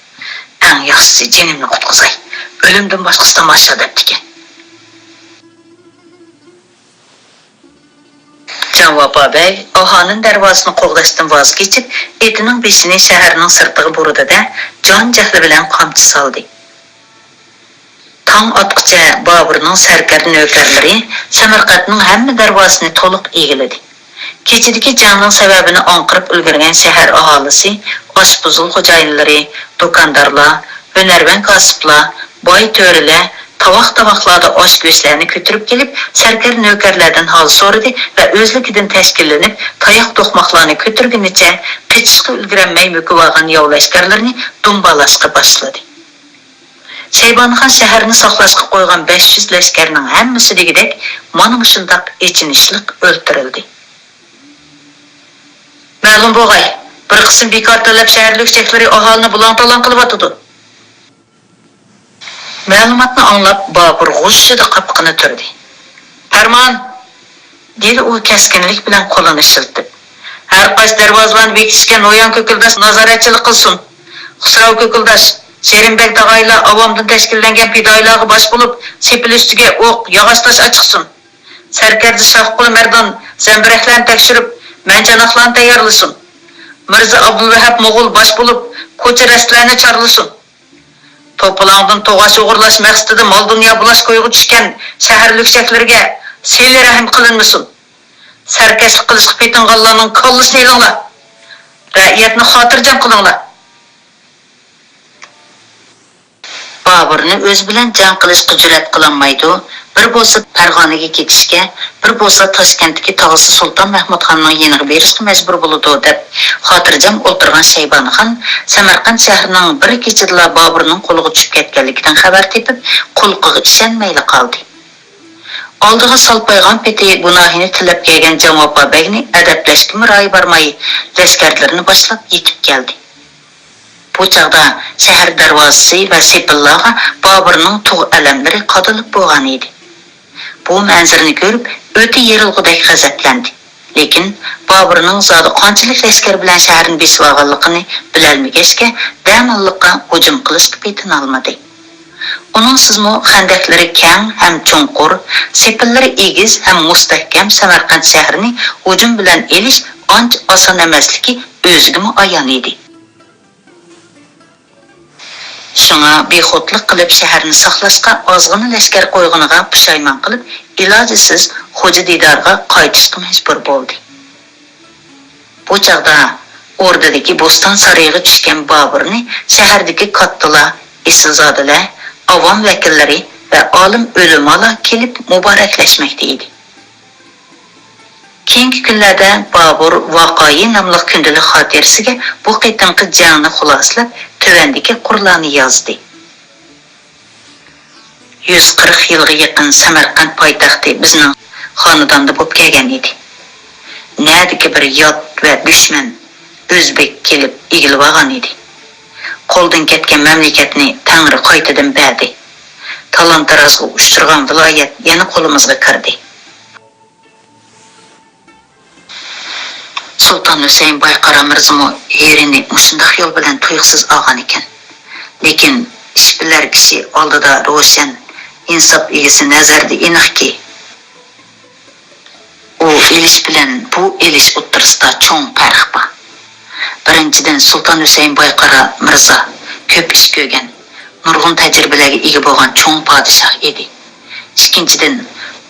ئەڭ ياخشىسى جېنىمنى قۇتقۇزاي. ئۆلۈمدىن باشقىسى تاماشا دەپتىكەن. جان ۋاپا بەگ ئاھانىن دەرۋازىسىنى قوغداشتىن ۋاز كېچىپ، ئېتىنىڭ بېشىنى شەھەرنىڭ سىرتىغا بۇرىدى-دە، جان جەھلى بىلەن قامچا سالدى. تاڭ ئاتقۇچە بابۇرنىڭ سەركەردە نۆكەرلىرى سەمەرقەنتنىڭ ھەممە دەرۋازىسىنى تولۇق ئىگىلىدى. كېچىدىكى جەڭنىڭ سەۋەبىنى ئاڭقىرىپ ئۈلگۈرگەن شەھەر ئاھالىسى، ئاشپۇزۇل خوجايىنلىرى، دۇكاندارلار، ھۈنەرۋەن كاسىپلار، باي تۆرىلەر تاۋاق-تاۋاقلاردا ئاش-گۆشلەرنى كۆتۈرۈپ كېلىپ، سەركەردە نۆكەرلەردىن ھال سورىدى ۋە ئۆزلۈكىدىن تەشكىللىنىپ، تاياق-توقماقلارنى كۆتۈرگىنىچە قېچىشقا ئۈلگۈرەلمەي مۆكۈۋالغان ياۋ لەشكەرلىرىنى دۇمبالاشقا باشلىدى. شەيبانىخان شەھەرنى ساقلاشقا قويغان بەش يۈز لەشكەرنىڭ ھەممىسى دېگۈدەك مانا مۇشۇنداق ئېچىنىشلىق ئۆلتۈرۈلدى. مەلۇم بولغاي، بىر قىسىم بىكار تەلەپ شەھەر لۈكچەكلىرى ئاھالىنى بۇلاڭ-تالاڭ قىلىۋاتىدۇ. مەلۇماتنى ئاڭلاپ، بابۇر غۇژژىدە قاپىقىنى تۈردى. پەرمان! دېدى ئۇ كەسكىنلىك بىلەن قولىنى شىلتىپ. ھەر قايسى دەرۋازىلارنى بېكىتىشكە نويان كۆكۈلداش نازارەتچىلىك قىلسۇن. خۇسراۋ كۆكۈلداش، شېرىن بەگ تاغايلار ئاۋامدىن تەشكىللەنگەن پىدائىيلارغا باش بولۇپ، سېپىل ئۈستىگە ئوق، ياغاچ-تاش ئاچىقسۇن. سەركەردە شاھقۇلى مەردان زەمبىرەكلەرنى تەكشۈرۈپ، مەنجانىقلارنى تەييارلىسۇن. مىرزا ئابدۇلۋەھاب موغۇل باش بولۇپ، كوچا-رەستىلەرنى چارلىسۇن. توپىلاڭدىن توغاچ ئوغرىلاش مەقسىتىدە مال-دۇنيا بۇلاش كويغا چۈشكەن شەھەر لۈكچەكلىرىگە سىلى رەھىم قىلىنمىسۇن. سەركەشلىك قىلىشقا پېتىنغانلارنىڭ كاللىسىنى ئېلىڭلار. رەئىيەتنى خاتىرجەم قىلىڭلار. بابۇرنى ئۆزى بىلەن جەڭ قىلىشقا جۈرئەت قىلالمايدۇ، بىر بولسا پەرغانىگە كېتىشكە، بىر بولسا تاشكەنتتىكى تاغىسى سۇلتان مەھمۇدخاننىڭ يېنىغا بېرىشقا مەجبۇر بولىدۇ، دەپ خاتىرجەم ئولتۇرغان شەيبانىخان سەمەرقەنت شەھىرىنىڭ بىر كېچىدىلا بابۇرنىڭ قولىغا چۈشۈپ كەتكەنلىكىدىن خەۋەر تېپىپ، قۇلىقىغا ئىشەنمەيلا قالدى. ئالدىغا سالپايغان پېتى گۇناھىنى تىلەپ كەلگەن جان ۋاپا بەگنى ئەدەپلەشكىمۇ رايى بارماي، لەشكەرلىرىنى باشلاپ يېتىپ كەلدى. بۇ چاغدا شەھەر دەرۋازىسى ۋە سېپىللارغا بابۇرنىڭ تۇغ ئەلەملىرى قادىلىپ بولغان ئىدى. بۇ مەنزىرىنى كۆرۈپ، ئۆتى يېرىلغۇدەك غەزەپلەندى. لېكىن بابۇرنىڭ زادى قانچىلىك لەشكەر بىلەن شەھەرنى بېسىۋالغانلىقىنى بىلەلمىگەچكە، دەماللىققا ھۇجۇم قىلىشقا پېتىنالمىدى. ئۇنىڭسىزمۇ خەندەكلىرى كەڭ ھەم چوڭقۇر، سېپىللىرى ئېگىز ھەم مۇستەھكەم سەمەرقەنت شەھىرىنى ھۇجۇم بىلەن ئېلىش ئانچە ئاسان ئەمەسلىكى ئۆزىگىمۇ ئايان ئىدى. شۇڭا بىخۇدلۇق قىلىپ شەھەرنى ساقلاشقا ئازغىنە لەشكەر قويغىنىغا پۇشايمان قىلىپ، ئىلاجىسىز خوجا دىدارغا قايتىشقا مەجبۇر بولدى. بۇ چاغدا ئوردىدىكى بوستان سارىيىغا چۈشكەن بابۇرنى شەھەردىكى كاتتىلار، ئېسىلزادىلەر، ئاۋام ۋەكىللىرى ۋە ئالىم ئۆلىمالار كېلىپ مۇبارەكلەشمەكتە ئىدى. كېيىنكى كۈنلەردە بابۇر ۋاقايى ناملىق كۈندىلىك خاتىرىسىگە بۇ قېتىمقى جەڭنى خۇلاسىلەپ، تۆۋەندىكى قۇرلارنى يازدى. يۈز قىرىق يىلغا يېقىن سەمەرقەنت پايتەختى بىزنىڭ خانىداندا بولۇپ كەلگەن ئىدى. نەدىكى بىر يات ۋە دۈشمەن ئۆزبېك كېلىپ ئىگىلىۋالغان ئىدى. قولدىن كەتكەن مەملىكەتنى تەڭرى قايتىدىن بەردى. تالان-تاراجغا ئۇچرىغان ۋىلايەت يەنە قولىمىزغا كىردى. سۇلتان ھۈسەيىن بايقارا مىرزىمۇ ھېرىنى مۇشۇنداق يول بىلەن تۇيۇقسىز ئالغان ئىكەن. لېكىن ئىشبىلەر كىشى ئالدىدا روشەن، ئىنساپ ئىگىسى نەزەردە ئېنىقكى، ئۇ ئېلىش بىلەن بۇ ئېلىش ئوتتۇرىسىدا چوڭ پەرق بار. بىرىنچىدىن، سۇلتان ھۈسەيىن بايقارا مىرزا كۆپ ئىش كۆرگەن، نۇرغۇن تەجرىبىلەرگە ئىگە بولغان چوڭ پادىشاھ ئىدى. ئىككىنچىدىن،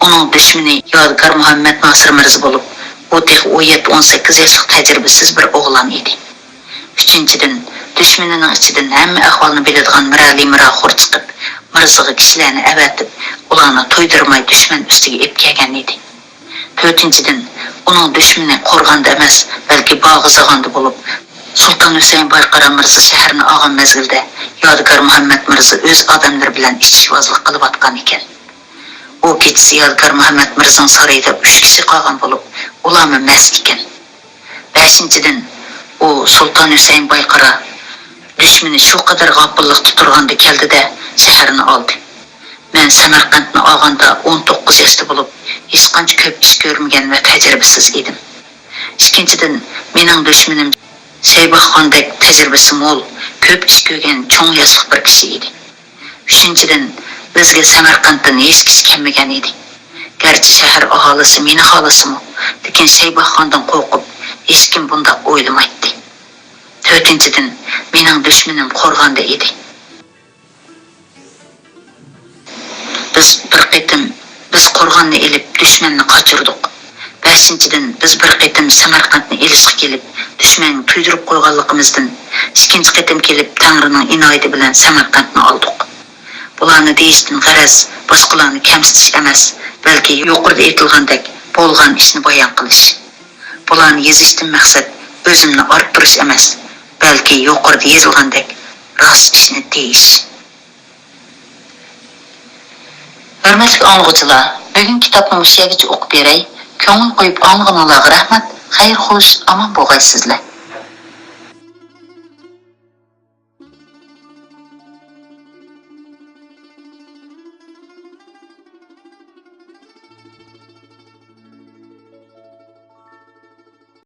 ئۇنىڭ دۈشمىنى يادىكار مۇھەممەد ناسىر مىرزا بولۇپ، ئۇ تېخى ئون يەتتە، ئون سەككىز ياشلىق تەجرىبىسىز بىر ئوغلان ئىدى. ئۈچىنچىدىن، دۈشمىنىنىڭ ئىچىدىن ھەممە ئەھۋالنى بىلىدىغان مىرەلى مىراخور چىقىپ، مىرزىغا كىشىلەرنى ئەۋەتىپ، ئۇلارنى تويدۇرماي دۈشمەن ئۈستىگە ئېلىپ كەلگەن ئىدى. تۆتىنچىدىن، ئۇنىڭ دۈشمىنى قورغاندا ئەمەس، بەلكى باغ-زاغاندا بولۇپ، سۇلتان ھۈسەيىن بايقارا مىرزا شەھەرنى ئالغان مەزگىلدە يادىكار مۇھەممەد مىرزا ئۆز ئادەملىرى بىلەن ئىچ-ئىچىۋازلىق قىلىۋاتقان ئىكەن. ئۇ كېچىسى يادىكار مۇھەممەد مىرزىنىڭ سارىيىدا ئۈچ كىشى قالغان بولۇپ، ئۇلارمۇ مەست ئىكەن. بەشىنچىدىن، ئۇ سۇلتان ھۈسەيىن بايقارا دۈشمىنى شۇ قەدەر غاپىللىقتا تۇرغاندا كەلدى-دە، شەھەرنى ئالدى. مەن سەمەرقەنتنى ئالغاندا ئون توققۇز ياشتا بولۇپ، ھېچقانچە كۆپ ئىش كۆرمىگەن ۋە تەجرىبىسىز ئىدىم. ئىككىنچىدىن، مېنىڭ دۈشمىنىم شەيباخخاندەك تەجرىبىسى مول، كۆپ ئىش كۆرگەن چوڭ ياشلىق بىر كىشى ئىدى. ئۈچىنچىدىن، بىزگە سەمەرقەنتتىن ھېچ كىشى كەلمىگەن ئىدى. گەرچە شەھەر ئاھالىسى مېنى خالىسىمۇ، لېكىن شەيباخخاندىن قورقۇپ، ھېچكىم بۇنداق ئويلىمايتتى. تۆتىنچىدىن، مېنىڭ دۈشمىنىم قورغاندا ئىدى. بىز بىر قېتىم، بىز قورغاننى ئېلىپ، دۈشمەننى قاچۇردۇق. بەشىنچىدىن، بىز بىر قېتىم سەمەرقەنتنى ئېلىشقا كېلىپ، دۈشمەنگە تۇيدۇرۇپ قويغانلىقىمىزدىن، ئىككىنچى قېتىم كېلىپ، تەڭرىنىڭ ئىنايىتى بىلەن سەمەرقەنتنى ئالدۇق. بۇلارنى دېيىشتىن غەرەز، باشقىلارنى كەمسىتىش ئەمەس، بەلكى يۇقىرىدا ئېيتىلغاندەك، بولغان ئىشنى بايان قىلىش. بۇلارنى يېزىشتىن مەقسەت ئۆزۈمنى ئارتتۇرۇش ئەمەس، بەلكى يۇقىرىدا يېزىلغاندەك راست ئىشنى دېيىش. ھۆرمەتلىك ئاڭلىغۇچىلار، بۈگۈنكى كىتابنى مۇشۇ يەرگىچە ئوقۇپ بېرەي. كۆڭۈل قويۇپ ئاڭلىغىنىڭلارغا رەھمەت. خەير خوش، ئامان بولغايسىزلەر.